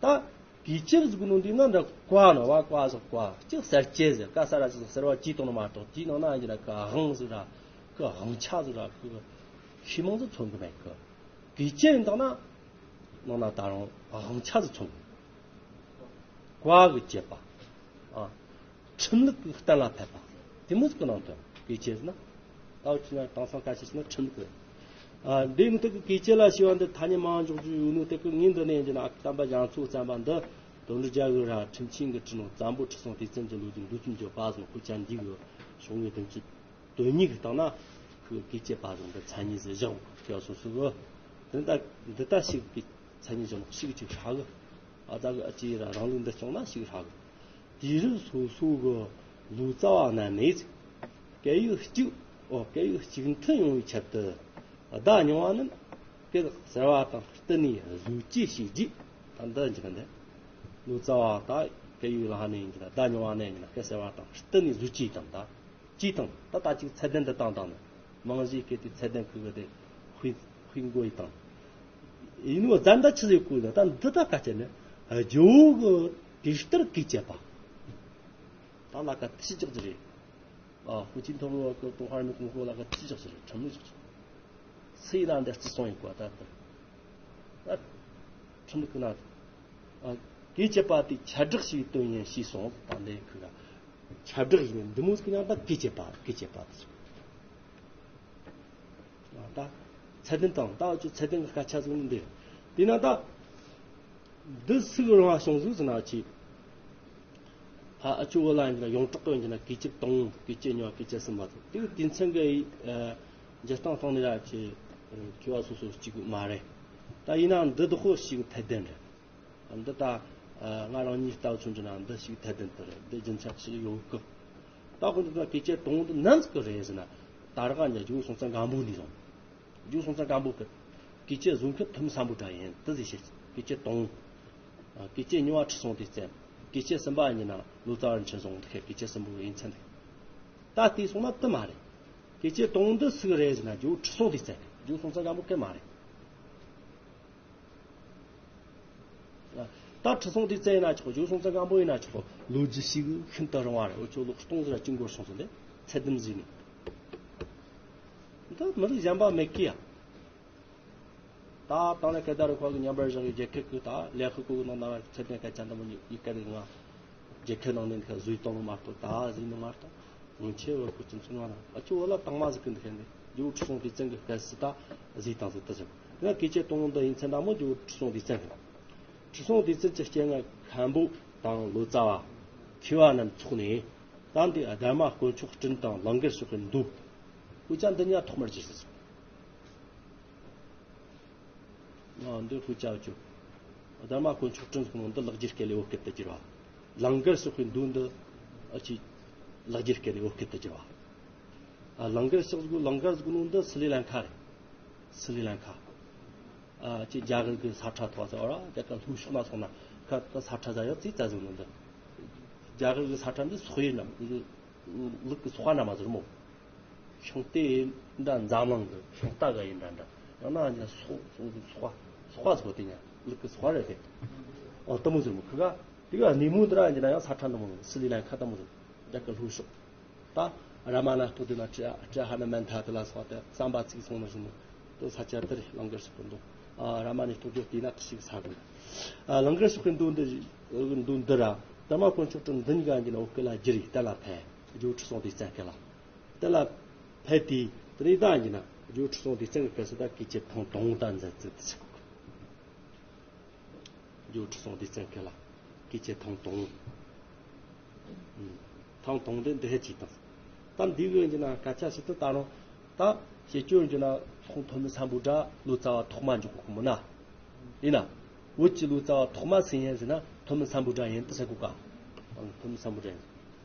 ད་གུས་བཅད་ཟེར་གི་ནོ་འདི་ན་འདྲ་བཀའ་ནོ་བ་བཀའ་ཟེར་བཀའ་གཅིག་གསར་བཅད་ཟེར་ག་ས་ར་ཟེར་ཟེར་བ་གཅིག་དང་ནོ་མ་གཏོགས་དེའི་ནང་ན་ཡིན་ན་གི་དབང་ཟེར་ར་གི་དབང་ཆ་ཟེར་ར་གི་ཤི་མང་ཟེར་མཚོན་གི་མེད་གི། གུས་བཅད་ཡིན་དང་ན་ནང་ན་ད་རུང་དབང་ཆ་ཟེར་མཚོན་གི། བཀའ་གི་བཅད་པ། ཨ། ཁྲིམས་ལུགས་ཀྱི་གཏན་ལ་ཕེབས་པ། དེ་མོ་ཟིག་གི་ནང་དུ་གུས་བཅད་ཟེར་ན། ད་འུ་ཅི་ན་དེང་སང་སྐད་ཆ་བཤད་ན་ཁྲིམས་ལུགས་རེད། ཨ། འདི་ནི་དེ་གི་གུས་བཅད་ལ་ཞུ་བ་འདི་ཐ་སྙད་མང་འཇོག་རྒྱུ་ཡོད་ནོ་དེ་གི་ངས་འདི་ནས་ཡིན་གྱི་ན་ཨ་ཁུ་བསྟན་པ་རྒྱ་མཚོ་བརྩམས་པ་འདི་དོན་གྲུབ་རྒྱལ་གི་ར་ཁྲིམས་ཆེན་གི་ཁྲིད་ནོ་བཙན་པོ་ཁྲི་སྲོང་ལྡེ་བཙན་གྱི་ལོ་རྒྱུས་མདོ་ཁམས་ཀྱི་བ་ཟུང་ཁུ་ཅན་འདི་གི་ཤོག་ངོས་བདུན་ཅུ་དོན་གཉིས་ཀྱི་སྟེང་ན་ཁོས་གུས་བཅད་པ་ཟུང་གི་མཚན་ཉིད་ཟིག་བཞག་ཡོད་སོ་སོ་གི། དེ་ལྟ་འདི་ལྟ་ཞིག་གི་མཚན་ཉིད་བཞག་ནོ་ཞིག་ཅིག་ཧྲ་གི། ཨ་ད་གི་ཨ་ཅེ་ར་རང་ལུགས་འདི་སྐྱོང་ན་ཞིག་ཧྲ་གི། དུས་རབས་སོ་སོ་གི་ལོ་ཙཱ་བ་རྣམས་ནས་སྐད་ཡིག་གཅིག་ཨོ་སྐད་ཡིག་གཅིག་མཐུན་ཡོང་བའི་ཆེད་དུ་བརྡ་རྙིང་བ་རྣམས་སྐད་གསར་བ་དང་བསྟུན་ནས་བཟོ་བཅོས་བྱས་རྗེས། ད་འདི་འཇིག་འདི་ལོ་ཙཱ་བ་ད་སྐད་ཡིག་ལ་ཧ་ནས་ཡིན་གྱི་ན་བརྡ་རྙིང་བ་རྣམས་ཡིན་ན་སྐད་གསར་བ་དང་བསྟུན་ནས་བཟོ་བཅོས་དང་ད། ཅིས་དང་ད་ལྟ་ཅིག་ཚད་ལྡན་དུ་བཏང་དང་ནི། མང་གཞིའི་སྐད་དེ་ཚད་ལྡན་ཁུ་གི་དེ་ཧུའི་ཧུའི་མགོ་ཡི་དང་། ཡིན་ནོ་བཙན་ད་ཆི་ཟིག་གོ་ལ་ད་འདི་ད་ག་ཅེ་ནི་ཇོ་བོ་གི་དེ་ལྟར་གུས་བཅད་པ། ད་ལ་ཀ་ཐི་ཅག་ཅི་རེད། ཨ་ཧུ་ཅིན་ཐོར་བ་གི་ཏུང་ཧར་མི་ཀུང་ཧོ་ལ་ཀ་ཐི་ཅག་ཅི་རེད་ཁྲིམས་ལུགས་ཅི་རེད། སུ་ཡིན་ན་འདི་བརྩི་སྲུང་ཡིན་གོ་ད་ལྟ། ད་ཁྲིམས་ལུགས་ཀྱི་ནང་དུ། ཨ། གུས་བཅད་པ་དེ་ཁྱབ་བསྒྲགས་ཤིག་དོན་ཡིན་ཞེས་གསུངས། ད་འདི་ཁོས་ཁྱབ་བསྒྲགས་ཡིན་འདི་མོ་ཟིག་ཡང་ད་གུས་བཅད་པ་གུས་བཅད་པ་དེ། ད་ཚད་ལྡན་དང་ད་ཅི་ཚད་ལྡན་གྱི་སྐད་ཆ་ཟིག་འདི། དེས་ན་ད། འདི་སུ་གི་རང་བ་བྱུང་ཟིག་ཟེར་ན་ཅི། ཨ་ཨ་ཅོ་བོ་ལ་ཡིན་ན་ཡོངས་གྲགས་ཀྱི་ཡིན་ན་གུས་བཅད་དང་གུས་བཅད་གཉིས་པ་གུས་བཅད་གསུམ་པ་དང་དེ་གི་དུས་མཚན་གི་ཨ་འཇིག་རྟེན་སྟེང་ནས་ར་ཅི་མཁས་པ་སོ་སོ་གཅིག་མ་རེད། ད་ཡིན་ན་འདི་དག་ཤིག་ཐད་ལྡན་རེད། འདི་ད་ང་རང་ཉིད་ལྟ་བུ་མཚོན་གྱི་ན་འདི་ཞིག་ཐད་ལྡན་དུ་རེད། འདི་རྒྱུ་མཚན་ཞིག་ཡོད་གི། ད་ཁོ་འདི་ད་གུས་བཅད་དང་འདི་ནམ་ཟིག་གི་རེད་ཟེར་ན་ད་རག་ཉ་ཇོ་བོ་སྲོང་བཙན་སྒམ་པོ་ནས་བཟུང་། ཇོ་བོ་སྲོང་བཙན་སྒམ་པོ་གི་གུས་བཅད་བཟོ་མཁན་ཐུ་མི་སམ་བྷོ་ཊ་ཡིན་དེ་ཟིག་བཤད། གུས་བཅད་དང་། གུས་བཅད་གཉིས་པ་ཁྲི་སྲོང་ལྡེ་བཙན། གུས་བཅད་གསུམ་པ་ཡིན་ན་ལོ་ཙཱ་བ་རིན་ཆེན་བཟང་འདི་ཁའི་གུས་བཅད་གསུམ་པོ་ཡིན་ཚན་འདི། ད་དེ་སོང་ན་དེ་མ་རེད། གུས་བཅད་དང་འདི་སུ་རེད་ཟེར་ན་ཇོ་བོ་ཁྲི་སྲོང་ལྡེ་བཙན་རེད། ཇོ་བོ་སྲོང་བཙན་སྒམ་པོ་གན་མ་རེད། ད་ཁྲི་སྲོང་ལྡེ་བཙན་ཡིན་ན་ཆོག་ཇོ་བོ་སྲོང་བཙན་སྒམ་པོ་ཡིན་ན་ཆོག་ལོ་རྒྱུས་ཤིག་ཤིན་ཏུ་རིང་བ་རེད། འུ་ཆོ་ལོ་སྟོང་ཟིག་ར་གཅིག་འགོར་སོང་ཟིག་ལས་ཚད་ལྡན་ཟིག་ནས། ད་མི་རིགས་གཞན་པ་མེད་ཀི་ཡ། ད་ ད་དང་ལེ་ཁེ་ད་རུ་ཁ་གི་མཉམ་པར་བཞག་གི་རྒྱལ་ཁབ་ཀྱི་ད་ལེ་ཁུ་ཀུ་ནང་ན་ཚད་ལྡན་སྐད་ཆ་འདི་མོ་ཡི་གེ་རིགས་ང་རྒྱལ་ཁབ་ནང་ནས་ཁ་བཟོས་བཏང་ནི་མ་གཏོགས། ད་བཟོས་ནི་མ་གཏོགས་ངོ་ཆེ་བོ་ཁུ་ཅན་ཚུ་ང་ན་ཨ་ཅོ་བོ་ལ་དང་མ་ཟིག་གི་འདི་ཁེ་འདི་ཇོ་ཁྲི་སྲོང་ལྡེ་བཙན་གི་སྐད་སི་ད་བཟོས་བཏང་ཟིག་ད་ཟེར། ང་སྐད་ཆ་གཏོང་འདི་ཡིན་ཚད་ད་མོ་ཇོ་ཁྲི་སྲོང་ལྡེ་བཙན་གི་ཁྲི་སྲོང་ལྡེ་བཙན་གྱི་སྤྱན་སྔ་མཁན་པོ་དང་ལོ་ཙཱ་བ་མཁས་པ་རྣམས་ཚོགས་ནས། ད་འདི་ཨ་དྷརྨ་དཀོན་མཆོག་སྤྲིན་དང་ལང་ཀར་སོགས་ཀྱི་མདོ། འུ་ཅག་འདི་གཉིས་ཐོག་མར་གྱུར་ཟེར་སོང་། ཨ་འདི་འུ་ཅག་ཅོ། ཨ་དྷརྨ་དཀོན་མཆོག་སྤྲིན་སོགས་ནང་འདི་ལེགས་སྦྱར་སྐད་ལས་བོད་སྐད་དུ་བསྒྱུར་བ། ལང་ཀར་སོགས་ཀྱི་མདོ་འདི་ཨ་ཅི་ལེགས་སྦྱར་སྐད་ལས་བོད་སྐད་དུ་བསྒྱུར་བ། ཨ་ལང་ཀར་སོགས་ཀྱི་ལང་ཀར་སོགས་ནང་འདི་སི་རི་ལང་ཀ་རེད། སི་རི་ལང་ཀ་ཨ་ཅེ་རྒྱ་གར་གི་ས་ཁྲ་ཐོག་ཟེར་བ་ར་རྒྱ་གར་ལྷོ་ཕྱོགས་ན་སོང་ན་ཁ་ད་ས་ཁྲ་ཟ་ཡག་ཙི་ཙ་ཟིག་ནི་འདི། རྒྱ་གར་གི་ས་ཁྲ་འདི་སོག་ཡུལ་ནམ་ལུག་གི་སོག་ནམ་ཟེར་མོ། ཤིང་རྟའི་འདྲ་འཛམ་གླིང་གི་ཤིང་རྟ་ག་ཡིན་འདྲ་འདྲ། ཡང་ན་ཉ་སོག་སོག་སོག་སོག་ཟེར་བ་དེ་ཉ་ལུག་གི་སོག་རེད་དེ། ཨོ་ལྟ་མོ་ཟེར་མོ་ཁི་ག་དེ་ག་ནི་མོ་འདི་ར་ཡིན་ན་ཡང་ས་ཁྲ་འདི་མོ་སི་རི་ལང་ཀ་ལྟ་མོ་ཟེར། རྒྱ་གར་ལྷོ་ཕྱོགས། ད་རཱ་མ་ན་སྟོད་དེ་ན་ཏྲ་ཏྲ་ཧ་ན་མན་ཐ་དེ་ལ་སོགས་ཏེ་བསམ་པ་ཚིག་སོང་ན་བཞིན་དུ་ས་ཆ་དེར་ལང་ཀར་སོགས་ཀྱི་མདོ། ཨ་རཱ་མ་ནའི་སྟོད་ལྗོངས་དེ་ན་ཞིག་ས་གི། ཨ་ལང་ཀར་སོགས་ཀྱི་མདོ་འདི་མདོ་འདི་ར་དྷརྨ་དཀོན་མཆོག་སྤྲིན་འདི་གཉིས་ཀ་ཡིན་ན་བོད་སྐད་ལ་བསྒྱུར་ཡིག་གཏན་ལ་ཕེབས། ཇོ་ཁྲི་སྲོང་ལྡེ་བཙན་སྐད་ལ། གཏན་ལ་ཕེབས་དུས་དེ་རིང་ད་ཡིན་ན་ཇོ་ཁྲི་སྲོང་ལྡེ་བཙན་གྱི་སྐད་སུ་ད་སྐད་ཆ་ཐེངས་དང་པོ་ད་མཛད་ཚུལ་དེ་ཟེར་གོ། ཇོ་ཁྲི་སྲོང་ལྡེ་བཙན་སྐད་ལ་སྐད་ཆ་ཐེངས་དང་པོ། ཐེངས་དང་པོ་དེ་འདི་ཧེ་ཅིག་དང་། ད་འདི་གི་ཡིན་ན་སྐད་ཆ་ཞིག་ཏུ་ད་རུང་ད་བཤད་རྒྱུ་ཡིན་ན་ཁོང་ཐོན་མི་སམ་བྷོ་ཊ་ལོ་ཙཱ་བ་ཐོག་མ་འཇོག་གི་མོ་ན། ཡིན་ན་བོད་ཀྱི་ལོ་ཙཱ་བ་ཐོག་མ་སུ་ཡིན་ཟེར་ན་ཐོན་མི་སམ་བྷོ་ཊ་ཡིན་དུ་ཟེར་གོ་ཀ། ཐོན་མི་སམ་བྷོ་ཊ་ཡིན།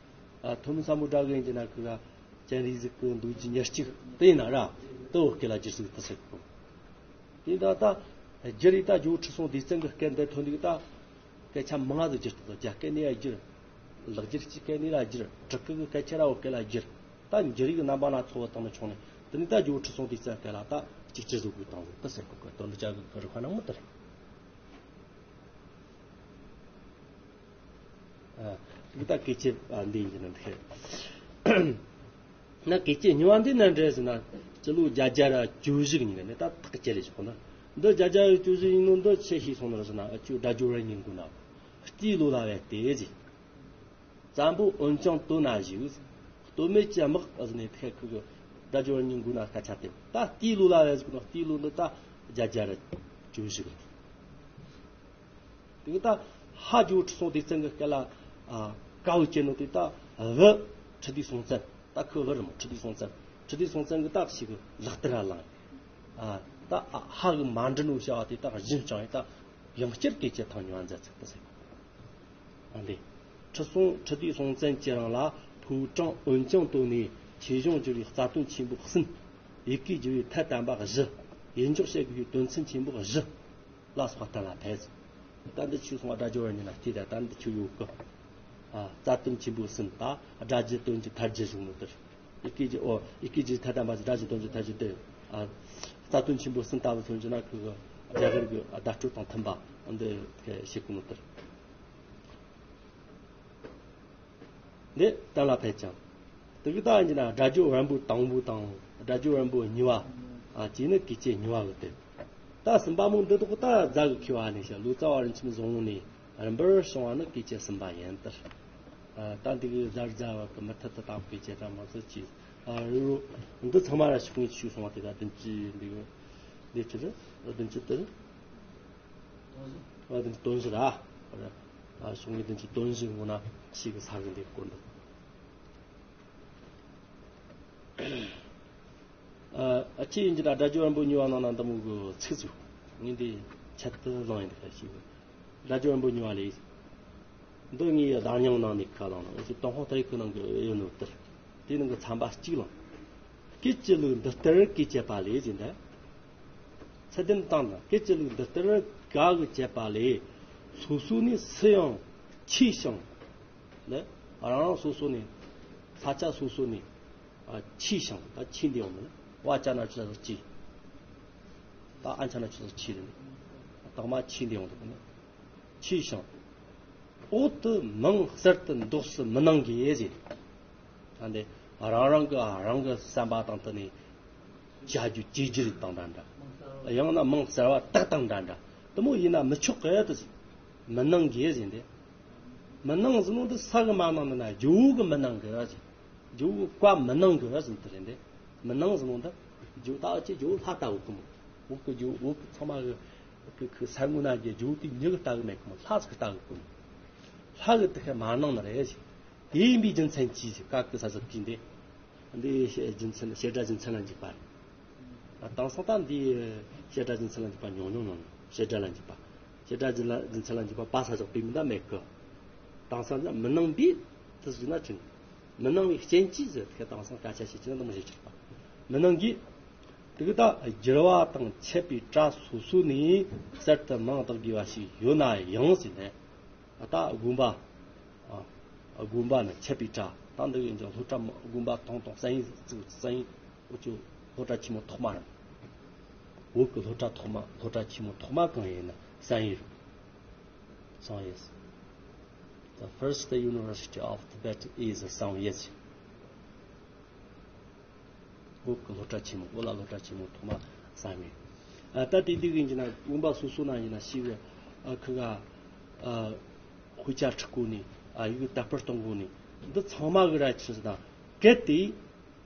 ཨ་ཐོན་མི་སམ་བྷོ་ཊ་གི་ཡིན་ན་ཁི་ག་སྤྱན་རས་གཟིགས་ཀྱི་མདོ་རྒྱུད་ཉེར་གཅིག་དེ་ཡིན་ན་ར་དེ་བོད་སྐད་ལ་བསྒྱུར་ཟིག་དུ་ཟེར་གོ། དེ་ད་ལྟ་བསྒྱུར་ཡིག་ད་ཇོ་ཁྲི་སྲོང་ལྡེ་བཙན་གྱི་སྐད་འདི་ཐོན་ནི་ད་སྐད་ཆ་མང་ང་ཟིག་བསྒྱུར་ཐུབ། རྒྱ་སྐད་ནས་ཡ་བསྒྱུར། ལེགས་སྦྱར་གྱི་སྐད་ནས་ཡ་བསྒྱུར། བྲག་སྐད་ཀྱི་སྐད་ཆ་ར་བོད་སྐད་ལ་བསྒྱུར། ད་བསྒྱུར་ཡིག་རྣམ་པ་སྣ་ཚོགས་བཏང་ནས་ཆོག་ནས་དེ་ནས་ད་ཇོ་ཁྲི་སྲོང་ལྡེ་བཙན་སྐད་ལ་ད་གཅིག་གྱུར་བཟོ་དགོས་བཏང་ཟིག་ད་ཟེར་གོ་གི། དོན་འདི་ཅག་གི་རིག་པ་ནང་མི་ལྟར། ཨ་དེ་ད་སྐད་ཆ་འདི་ཡིན་གྱི་ན་འདི། ན་སྐད་ཆ་གཉིས་པ་འདི་ན་འདྲ་ཟེར་ན་སྤྱི་ལོ་བརྒྱད་བརྒྱ་ར་བཅུ་བཞི་གི་ཉིན་ནས་ད་ཐག་བཅད་ལས་ཆོག་ན། འདི་བརྒྱད་བརྒྱ་ར་བཅུ་བཞི་ཡིན་ནོ་འདི་ཆེ་ཤེས་སོང་ན་ཟེར་ན་ཨ་ཅོ་སྒྲ་སྦྱོར་བ་གཉིས་མགོ་ན་སྤྲེའུ་ལོ་ལ་བས་ཏེ་ཟེར། བཙན་པོ་འོན་ཀྱང་དོ་ན་བཞུགས། སྟོད་སྨད་ཀྱི་དམག་ཟེར་ནས་ཐད་ཁུ་གི་སྒྲ་སྦྱོར་བ་གཉིས་མགོ་ན་སྐད་ཆ་དེ་ད་སྤྲེའུ་ལོ་ལ་བས་ཟེར་གོ་ན་སྤྲེའུ་ལོ་འདི་ད་བརྒྱད་བརྒྱ་ར་བཅུ་བཞི་གི། དེ་གི་ད་ཧ་ཇོ་ཁྲི་སྲོང་ལྡེ་བཙན་གི་སྐད་ལ་ཨ་དཀའ་བོ་སྐྱེ་ནོ་དེ་ད་བུ་ཁྲི་ལྡེ་སྲོང་བཙན། ད་ཁོ་བུ་རེད་མོ། ཁྲི་ལྡེ་སྲོང་བཙན། ཁྲི་ལྡེ་སྲོང་བཙན་གི་ད་ཞིག་གི་ལག་བསྟར་ར་ལངས། ཨ་ད་ཧ་གི་མ་འགྲིག་ནོ་བྱ་བ་དེ་ད་སྦྱིན་བསྐྱངས་ཡིན། ད་ཡང་བསྐྱར་སྐད་ཆ་ཐེངས་གཉིས་པ་མཛད་ཚུལ་དུ་ཟེར། ཨ་འདི་ཁྲི་སྲོང་ཁྲི་ལྡེ་སྲོང་བཙན་གྱི་རིང་ལ་ཕོ་བྲང་འོན་ཀྱང་དོ་ནས་ཆོས་སྦྱོང་བསྒྱུར་བའི་རྩ་དོན་ཆེན་པོ་གསུམ། ཡི་གེ་བསྒྱུར་བའི་ཐད་དམ་པ་བཞི། ཡིག་འཇོག་བྱེད་དགོས་པའི་དོན་ཚན་ཆེན་པོ་བཞི། ལ་སོགས་གཏན་ལ་ཕེབས། ད་འདི་ཆོས་སོང་བ་སྒྲ་སྦྱོར་བ་གཉིས་ན་སྐྱེས་ད་ད་འདི་ཆོས་ཡོད་གི། ཨ་རྩ་དོན་ཆེན་པོ་གསུམ་ད་སྒྲ་བསྒྱུར་དོན་བསྒྱུར་ཐལ་འགྱུར་བྱུང་ནོ་དེར། ཡི་གེ་བསྒྱུར་ཨོ་ཡི་གེ་བསྒྱུར་ཐད་དམ་པ་སྒྲ་བསྒྱུར་དོན་བསྒྱུར་ཐལ་འགྱུར་དེ། ཨ་རྩ་དོན་ཆེན་པོ་གསུམ་ལྟ་བུ་མཚོན་གྱི་ན་ཁོ་གི་རྒྱ་གར་གྱི་བརྡ་སྤྲོད་དང་མཐུན་པ་འདི་བྱེད་གོ་ནོ་དེར། འདི་གཏན་ལ་ཕེབས་ཀྱང་། དེ་གི་ད་ཡིན་ན་སྒྲ་སྦྱོར་བམ་པོ་དང་པོ་དང་སྒྲ་སྦྱོར་བམ་པོ་གཉིས་པ། ཨ་བཅས་ནི་སྐད་ཅིག་གཉིས་པ་གི་དེ། ད་གསུམ་པ་མོ་འདི་དག་ད་རྫ་གི་ཁྱི་བ་ནས་ཤ་ལོ་ཙཱ་བ་རིན་ཆེན་བཟང་བོ་ནས་རིམ་པར་བྱུང་བ་ནི་སྐད་ཅིག་གསུམ་པ་ཡིན་ཏེ། ཨ་ད་འདི་གི་རྫ་རྫ་བ་གི་མི་ཐད་དུ་དང་སྐད་ཅིག་ད་མ་ཟད་ཅི། ཨ་རི་རུ་འདི་ཚང་མ་ར་ཤུགས་ངེས་ཆུ་སོང་བ་དེ་ད་བདུན་ཅུ་འདི་གི་འདི་ཅི་རེད་བདུན་ཅུ་དེ་རེད། ཨ་དོན་བཞི་ར། ཨ་ཤུགས་ངེས་དོན་གྱི་དོན་བཞི་ངོ་ན་ཞིག་གི་ས་གི་འདེབས་སྐོར་འདུག་ཨ་ཨ་ཅི་ཡིན་གྱི་ད་སྒྲ་སྦྱོར་བམ་པོ་གཉིས་པ་ནང་ན་འདི་མོ་གི་ཚིག་ཚུགས་ངས་འདི་ཆེད་དུ་བླངས་ཡིན་འདུག་ཞིག་གི་སྒྲ་སྦྱོར་བམ་པོ་གཉིས་པ་ལས། འདི་ངའི་བརྡ་རྙིང་ནང་ནས་ཁ་བླངས་ནང་ཞིག་ཏུན་ཧོང་ཏ་རིག་གི་ནང་གི་ཡོད་ནོ་ལྟར། དེའི་ནང་གི་ཚན་པ་གཅིག་ལ། སྐད་ཀྱི་ལུགས་འདི་ལྟར་སྐད་བྱེད་པ་ལས་ཟེར་འདི། ཚད་ལྡན་བཏང་ན་སྐད་ཀྱི་ལུགས་འདི་ལྟར་ག་གི་བྱེད་པ་ལས། སོ་སོ་ནས་སུ་ཡང་ཆེ་ཞིང་། ནི་རང་རང་སོ་སོ་ནས་ས་ཆ་སོ་སོ་ནས་ཨ་ཆེ་ཞིང་ད་ཆེ་འདི་ཡོང་མིན་བ་ཅ་ན་ཆུ་ཆེ། ད་ཨ་ཆ་ན་ཆུ་ཆེ་རེད། དག་མ་ཆེ་འདི་ཡོང་འདུག་ནི། ཆེ་ཞིང་། འོག་ཏུ་མང་གསར་དུ་འདོགས་སུ་མི་གནང་གི་ཟེར། ད་འདི་རང་རང་གི་རང་གི་བསམ་པ་དང་བསྟུན་ནས་བྱ་རྒྱུ་བྱེད་རྒྱུ་རེད་དང་འདྲ་འདྲ། ཡང་ན་མིང་གསར་བ་བཏགས་དང་འདྲ་འདྲ་དེ་མོ་ཡིན་ན་མི་ཆོག་གི་དེ་ཟེར། མི་གནང་གི་ཟེར་ཏེ། མི་གནང་ཟེར་ནོ་འདི་ས་གི་མ་གནང་ནི་ན་རྒྱུ་བོ་གི་མི་གནང་གི་ཟེར། རྒྱུ་བོ་གི་བཀའ་མི་གནང་གི་ཟེར་ཏེ་རེད་དེ། མི་གནང་ཟེར་ནོ་འདི་རྒྱུ་ད་ཅི་རྒྱུ་བོ་ལྷ་ལྟ་བུ་གི་མོ། འོག་གི་རྒྱུ་བོ་འོག་གི་ཚང་མ་གི་གི་གི་ས་ངོ་ན་གི་རྒྱུ་བོ་དེ་མྱི་གི་ལྟ་གི་མེད་གི་མོ། ལྷ་ཟིག་གི་ལྟ་གི་གི་མོ། ལྷ་གི་དེ་ཁ་མ་གནང་ནི་རེད་ཟེར། དེ་ཡིན་པའི་རྒྱུ་མཚན་གྱིས་ཟེར། བཀའ་གི་ས་ཟིག་གིས་འདི། འདི་བཤད་རྒྱུ་མཚན་བཤད་སྒྲ་རྒྱུ་མཚན་ལ་འཇུག་པ་རེད། དེང་སང་ད་འདི་བཤད་སྒྲ་རྒྱུ་མཚན་ལ་འཇུག་པ་ཉུང་ཉུང་ཉུང་ཉུང་། བཤད་སྒྲ་ལ་འཇུག་པ། བཤད་སྒྲ་རྒྱུ་ལ་རྒྱུ་མཚན་ལ་འཇུག་པ་པ་ས་ཞོག་པའི་མི་འདྲ་མེད་གི། དེང་སང་ད་མི་གནང་བའི་དེ་ཟེར་ན་ཅི། མི་གནང་བའི་རྐྱེན་གྱིས་ཟེར། དེ་དེང་སང་སྐད་ཆ་བཤད་ཀྱི་ན་དེ་མོ་བཤད་ཆོག་པ། མི་གནང་གི། དེ་གི་ད་བསྒྱུར་བ་དང་འཆད་པའི་གྲྭ་སོ་སོ་ནས་གསར་དུ་མིང་བཏགས་དགོས་པ་ཞིག་ཡོད་ན་ཡང་ཟེར་ནས། ད་དགོན་པ། ཨ། དགོན་པ་ནི་འཆད་པའི་གྲྭ། ད་འདི་ཡིན་ཀྱང་སློབ་གྲྭ་མ་དགོན་པ་ཐོང་ཐོང་གསན་ཡིག་བཙུགས་གསན་ཡིག་འུ་ཅོ་སློབ་གྲྭ་ཆེན་མོ་ཐོག་མ་རེད། བོད་ཀྱི་སློབ་གྲྭ་ཐོག་མ་སློབ་གྲྭ་ཆེན་མོ་ཐོག་མ་གང་ཡིན་ན་བསམ་ཡས་རེད། བསམ་ཡས། The first university of Tibet is བསམ་ཡས། བོད་ཀྱི་སློབ་གྲྭ་ཆེན་མོ། བོད་ལ་སློབ་གྲྭ་ཆེན་མོ་ཐོག་མ་བསམ་ཡས། ཨ། ད་དེ་འདི་གི་ཡིན་ན་དགོན་པ་སོ་སོ་ན་ཡིན་ན་ཞིག་ཨ། ཁི་ག་ཨ། དཔེ་ཆ་ཁྲིད་གོ་ནི། ཨ། ཡིག་དར་སྤེལ་གཏོང་གོ་ནི། འདི་ཚང་མ་གི་ར་ཆི་ཟེར་ན་གལ་ཏེ།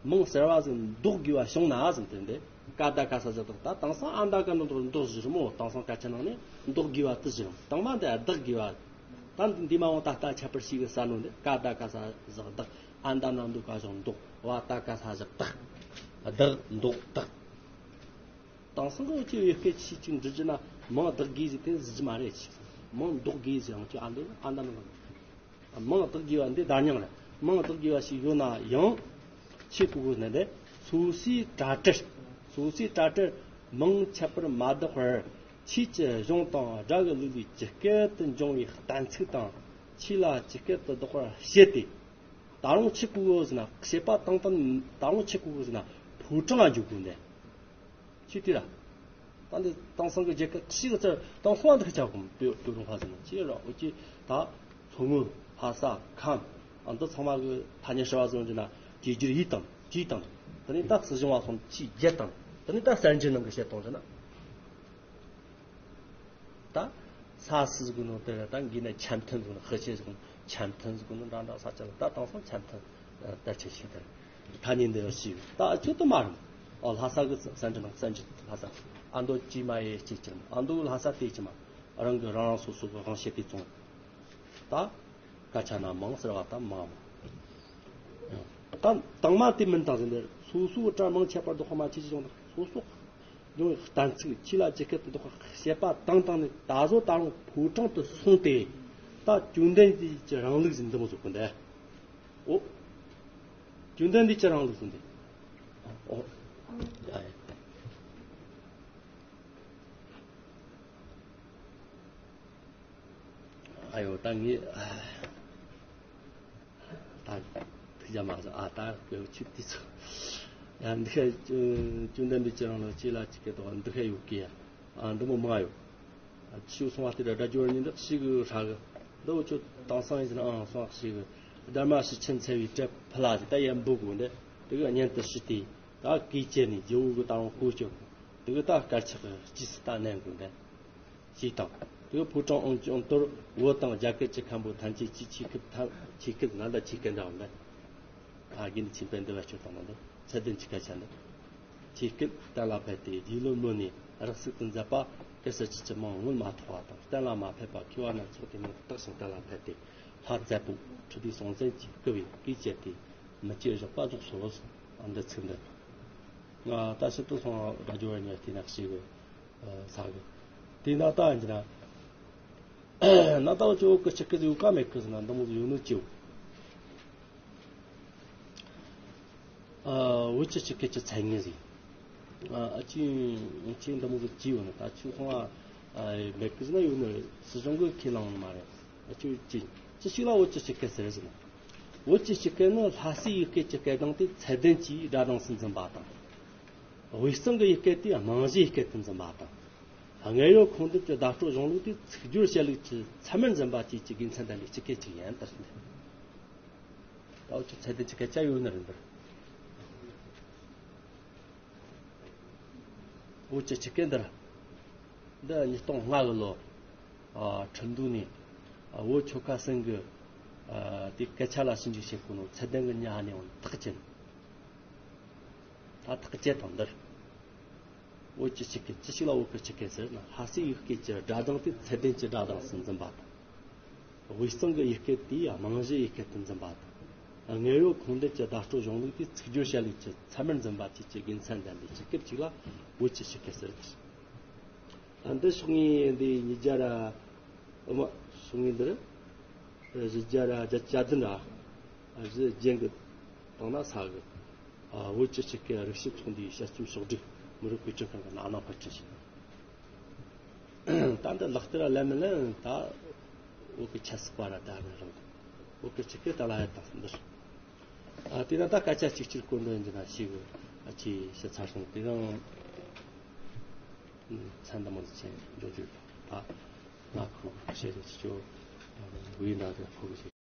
མིང་གསར་བ་ཟིག་འདོགས་དགོས་པ་བྱུང་ན་ཟེར་དེ་འདི། ཀ་ད་ག་ས་ཟིག་བཏགས། ད་དེང་སང་ཨ་མདའ་ག་ན་འདོགས་འདོགས་ཟེར་མོ། དེང་སང་སྐད་ཆ་ནང་ནས་འདོགས་དགོས་པ་དེ་ཟེར། དང་མ་དེ་བདག་དགོས་པ། ད་འདི་འདི་མ་འོངས་ད་ལྟ་ཁྱད་པར་ཞིག་གི་ས་ནོ་འདི། ཀ་ད་ག་ས་ཟིག་བདག། ཨ་མདའ་ན་འདོགས་ག་ཞོག་འདོགས། བ་ད་ག་ས་ཟིག་བཏགས། བདག་འདོགས་བཏགས། དེང་སང་གི་ཅི་ཡོད་སྐད་ཆ་ཅིག་འབྲི་རྒྱུ་ན་མིང་བདག་དགོས་ཟེར་དེ་ཟེར་རྒྱུ་མ་རེད། ཅིག་མིང་འདོགས་དགོས་ཟེར་ཡང་ཅི་ཨ་འདི་ཨ་མདའ་ན་འདོགས། མིང་བཏགས་དགོས་པ་འདི་བརྡ་རྙིང་རེད། མིང་བཏགས་དགོས་པ་ཞིག་ཡོད་ན་ཡང་། ཆི་གོ་གི་ཟེར་ན་འདི། སོ་སོའི་གྲ་སྒྲིག་སོ་སོའི་གྲ་སྒྲིག་མིང་ཁྱད་པར་མ་བདག་པར། ཆོས་ཀྱི་གཞུང་དང་སྒྲ་གི་ལུགས་ལས་ཇི་སྐད་དུ་འབྱུང་བའི་གཏན་ཚིགས་དང་། ཆོས་ལ་ཇི་སྐད་དུ་བདག་པར་བྱེད་དེ། ད་རུང་ཆི་གོ་གི་ཟེར་ན་བྱེད་པ་བཏང་སྟངས། ད་རུང་ཆི་གོ་གི་ཟེར་ན་ཕོ་བྲང་ང་འཇུག་དགོས་འདི། ཅི་སྟེ་ར། ད་འདི་དེང་སང་གི་རྒྱལ་ཁབ་ཞིག་གི་ཚར་དེང་སང་འདི་ཁ་ཆག་གོ་དུ་དུ་རུང་ཧ་ཟེར་ན་ཅི་ར། འོ་ཅི་ད་མཚོ་སྔོན། ལྷ་ས། ཁམས། ཨ། འདི་ཚང་མ་གི་ཐ་སྙད་ཧྲིལ་བ་ཟེར་རྒྱུ་ན་བཅོས་བསྒྱུར་ཡིས་དང་བཅས་དང་། དེ་ནས་ད་སྲིད་གཞུང་བ་སོང་ཆོས་བརྒྱད་དང་། དེ་ནས་ད་གསར་འགྱུར་ནང་གི་བཤད་སྟངས་ཟེར་ན། ད་ས་སི་ཟེར་གོ་ནོ་དེ་ར། ད་འགི་ན་འཆམ་མཐུན་ཟེར་གོ་ནོ། ཧི་ཆེ་ཟེར་གོ་ནོ། འཆམ་མཐུན་ཟེར་གོ་ནོ་འདྲ་འདྲ་ས་ཆ་ལ། ད་དེང་སང་འཆམ་མཐུན་དར་ཆེ་ཆེ་དར། ཐ་སྙད་འདི་ར་ཞིག་ད་ཅི་ཏུ་མ་རུང་། ཨོ། ལྷ་ས་གི་གསར་འགྱུར་ནང་གསར་འགྱུར་ལྷ་ས། ཨ་མདོ་ཅི་མ་ཡེ་ཅི་ཅི་མ། ཨ་མདོ་ལྷ་ས་དེ་ཅི་མ། རང་གི་རང་རང་སོ་སོ་གི་དབང་བྱེད་དེ་བཙོང་། ད་སྐད་ཆ་ན་མིང་ཟེར་བ་ད་མ་མ། ད་དང་མ་དེ་མིན་དང་ཟེར་འདི། སོ་སོའི་གྲ་མིང་ཁྱད་པར་དུ་ཧོ་མ་ཆེ་ཆེ་བྱུང་དང་། སོ་སོ་ཡང་གཏན་ཚིགས་ཆོས་ལ་ཇི་སྐད་དུ་བདག་པར་བྱེད་པ་བཏང་བཏང་ནས་ད་གཟོད་ད་རུང་ཕོ་བྲང་དུ་སོང་སྟེ། ད་བཅོམ་ལྡན་འདས་ཀྱི་རིང་ལུགས་ཟེར་འདི་མོ་ཟིག་གོ་འདི། ཨོ། བཅོམ་ལྡན་འདས་ཀྱི་རིང་ལུགས་ཟེར་འདི། ཨོ། ཡ་ཡ། ཨ་ཡོ། ད་ངས་ད་ཐུགས་རྒྱ་མ་ཟ། ཨ། ད་ཁོས་ཆུ་དུས་ཚོད། ཡ། འདི་ཁ་བཅོམ་ལྡན་འདས་ཀྱི་རིང་ལུགས་ཆོས་ལ་ཇི་སྐད་དུ་བདག་པར། འདི་ཁ་ཡོད་ཀི། ཨ། འདི་མོ་མང་ཡོད། ཆོས་གསུང་བ་དེ་འདྲ་སྒྲ་སྦྱོར་གཉིས་འདི་ཞིག་གི་ཧྲ་གི། འདི་འུ་ཆོ་དེང་སང་ཡིན་ཟེར་ན་ཨང་གསུང་བ་ཞིག་གི། དྷརྨ་ཤྲཱི་ཆེན་འཚལ་བའི་གྲལ་ཕུ་ལ་ཟིག་ད་ཡན་འབུ་དགོས་འདི། དེ་གི་གཉེན་དུ་ཞུས་ཏེ། ད་གུས་བཅས་ནས་རྒྱལ་པོ་གི་ད་རུང་གོ་ཆོད་གོ། དེ་གི་ད་དཀར་ཆག་གི་རྗེས་སུ་ད་གནང་དགོས་འདི། ཞེས་དང་། དེ་གི་ཕོ་བྲང་ཨང་ཅང་དོར་བོད་དང་རྒྱ་སྐད་ཀྱི་མཁན་པོ་ཐམས་ཅད་ཀྱིས་ཆོས་སྐད་ཐམས། ཆོས་སྐད་ན་ད་ཆོས་སྐད་འདྲ་བ་འདི། ཨ། དགེ་འདུན་ཆོས་འཕེལ་འདི་བ་ཆོས་དང་ནང་དུ་ཚད་ལྡན་གྱི་སྐད་ཆ་འདི། ཆོས་སྐད་གཏན་ལ་ཕབ་སྟེ་རྗེ་བློན་མོ་ནས་རགས་ཚུགས་དུ་མཛད་པ། གེ་སར་ཆོས་ཀྱི་མིང་མངོན་མ་ཐོགས་པ་དང་གཏན་ལ་མ་ཕེབས་པ། མཁས་པ་སྣ་ཚོགས་དེ་མིང་བཏགས་ཤིང་གཏན་ལ་ཕབ་སྟེ། ལྷ་མཛད་པོ་ཁྲི་ལྡེ་སྲོང་བཙན་གྱིས་བསྐུལ་བས་གུས་བཅས་ཏེ་མི་བསྐྱོད་བཞག་པ་རྫོགས་སོ། འདི་ཚིག་འདི། ང་ད་ཕྱི་དུ་སོང་བ་རྒྱུ་བ་ཉོས་ཏེ་ནག་ཞིག་གི་ས་གི། དེ་ན་ད་ཡིན་ན། ན་ད་འུ་ཅོ་གི་ཆི་སྐད་ཡོད་ཀ་མེད་ཀི་ཟེར་ན་འདི་མོ་ཟིག་ཡོད་ནོ་ཅིའོ། ཨ། བོད་ཀྱི་སྤྱི་སྐད་ཀྱི་མཚན་ཉིད་ཟིག་ཨ། ཨ་ཅི་ཅི་འདི་མོ་ཟིག་ཅི་ཡོད་ནི་ད་ཆུ་སོང་ཨ། ཨ། མེད་ཀི་ཟེར་ན་ཡོད་ནི་སྲིད་གཞུང་གི་ཁས་བླངས་ནི་མ་རེད། ཨ་ཅི་ཅི་ཅི་ཞིག་ལ་བོད་ཀྱི་སྤྱི་སྐད་ཟེར་ཟེར་ན། བོད་ཀྱི་སྤྱི་སྐད་ནི་ལྷ་སའི་ཡུལ་སྐད་ཀྱི་སྐད་གདངས་དེ་ཚད་ལྡན་གྱི་སྒྲ་གདངས་སུ་འཛིན་པ་དང་། དབུས་གཙང་གི་ཡུལ་སྐད་དེ་རྨང་གཞིའི་སྐད་དུ་འཛིན་པ་དང་། སྔས་ཡོད་ཁུངས་འདུས་ཀྱི་བརྡ་སྤྲོད་གཞུང་ལུགས་དེ་ཚིག་སྦྱོར་བྱེད་ལུགས་ཀྱི་ཚད་མར་འཛིན་པ་བཅས་ཀྱི་དགེ་མཚན་ལྡན་པའི་སྤྱི་སྐད་ཅིག་ཡིན་ཟེར་ཏེ། ད་འུ་ཅོ་ཚད་ལྡན་གྱི་སྐད་ཆ་ཡོད་ནི་རེད་འདིར། འུ་ཅོ་སྤྱི་སྐད་འདིར་ འདི་ཉིས་སྟོང་ལྔ་གི་ལོ། ཨ། ཁྲིན་ཏུའུ་ནས། ཨ། བོད་ཆོལ་ཁ་གསུམ་གི། ཨ། དེ་སྐད་ཆ་ལ་ཞིབ་འཇུག་བྱེད་གོ་ནོ་ཚད་ལྡན་གི་མྱི་ཧ་ནས་འོང་ཐག་བཅད། ད་ཐག་བཅད་དང་འདིར། བོད་ཀྱི་སྤྱི་སྐད་ཅི་ཞིག་ལ་བོད་ཀྱི་སྤྱི་སྐད་ཟེར་ན། ལྷ་སའི་ཡུལ་སྐད་ཀྱི་སྒྲ་གདངས་དེ་ཚད་ལྡན་གྱི་སྒྲ་གདངས་སུ་འཛིན་པ་དང་། དབུས་གཙང་གི་ཡུལ་སྐད་དེ་རྨང་གཞིའི་ཡུལ་སྐད་དུ་འཛིན་པ་དང་། དངོས་ཡོད་ཁུངས་ལྡན་གྱི་བརྡ་སྤྲོད་གཞུང་ལུགས་དེ་ཚིག་སྦྱོར་བྱ་ལས་ཀྱི་ཚད་མར་འཛིན་པ་བཅས་ཀྱི་དགེ་མཚན་ལྡན་པའི་སྤྱི་སྐད་ཅིག་ལ་བོད་ཀྱི་སྤྱི་སྐད་ཟེར། ཨ། འདི་ཤོག་ངོས་འདི་ཉིས་བརྒྱ་ར། ཨ་མ། ཤོག་ངོས་འདིར། བཞི་བརྒྱ་ར་བརྒྱད་ཅུ་གྱ་བདུན་ར། བཞི་རྒྱན་གྱི་སྟེང་ན་ས་གི། ཨ། བོད་ཀྱི་སྤྱི་སྐད་རིག་ཞིབ་ཚོགས་འདུའི་དཔྱད་རྩོམ་ཕྱོགས་བསྒྲིགས་མི་རིགས་བཀོད་སྒྲིག་ཁང་གི་ནང་ན་དཔར་སྐྲུན་བྱས། ད་འདི་ལག་བསྟར་ལན་མི་ལན་ད་བོད་ཀྱི་ཆབ་སྲིད་པ་ར་ད་ནི་རང་། བོད་ཀྱི་སྤྱི་སྐད་ད་ལ་ཡ་དང་འདིར། ཨ། དེ་ན་ད་སྐད་ཆ་གཅིག་གཅིག་སྐོར་འདོན་རྒྱུ་ན་ཞིག་ཨ་ཅེ་ཞིག་ཚར་སོང་། དེ་རིང་མཚན་དང་མང་ཆེན་འཇོག་རྒྱུ་ད་ང་ཁོ་བཤད་རེ་ཆོ་བའི་ན་དེ་ཁོ་བཤད།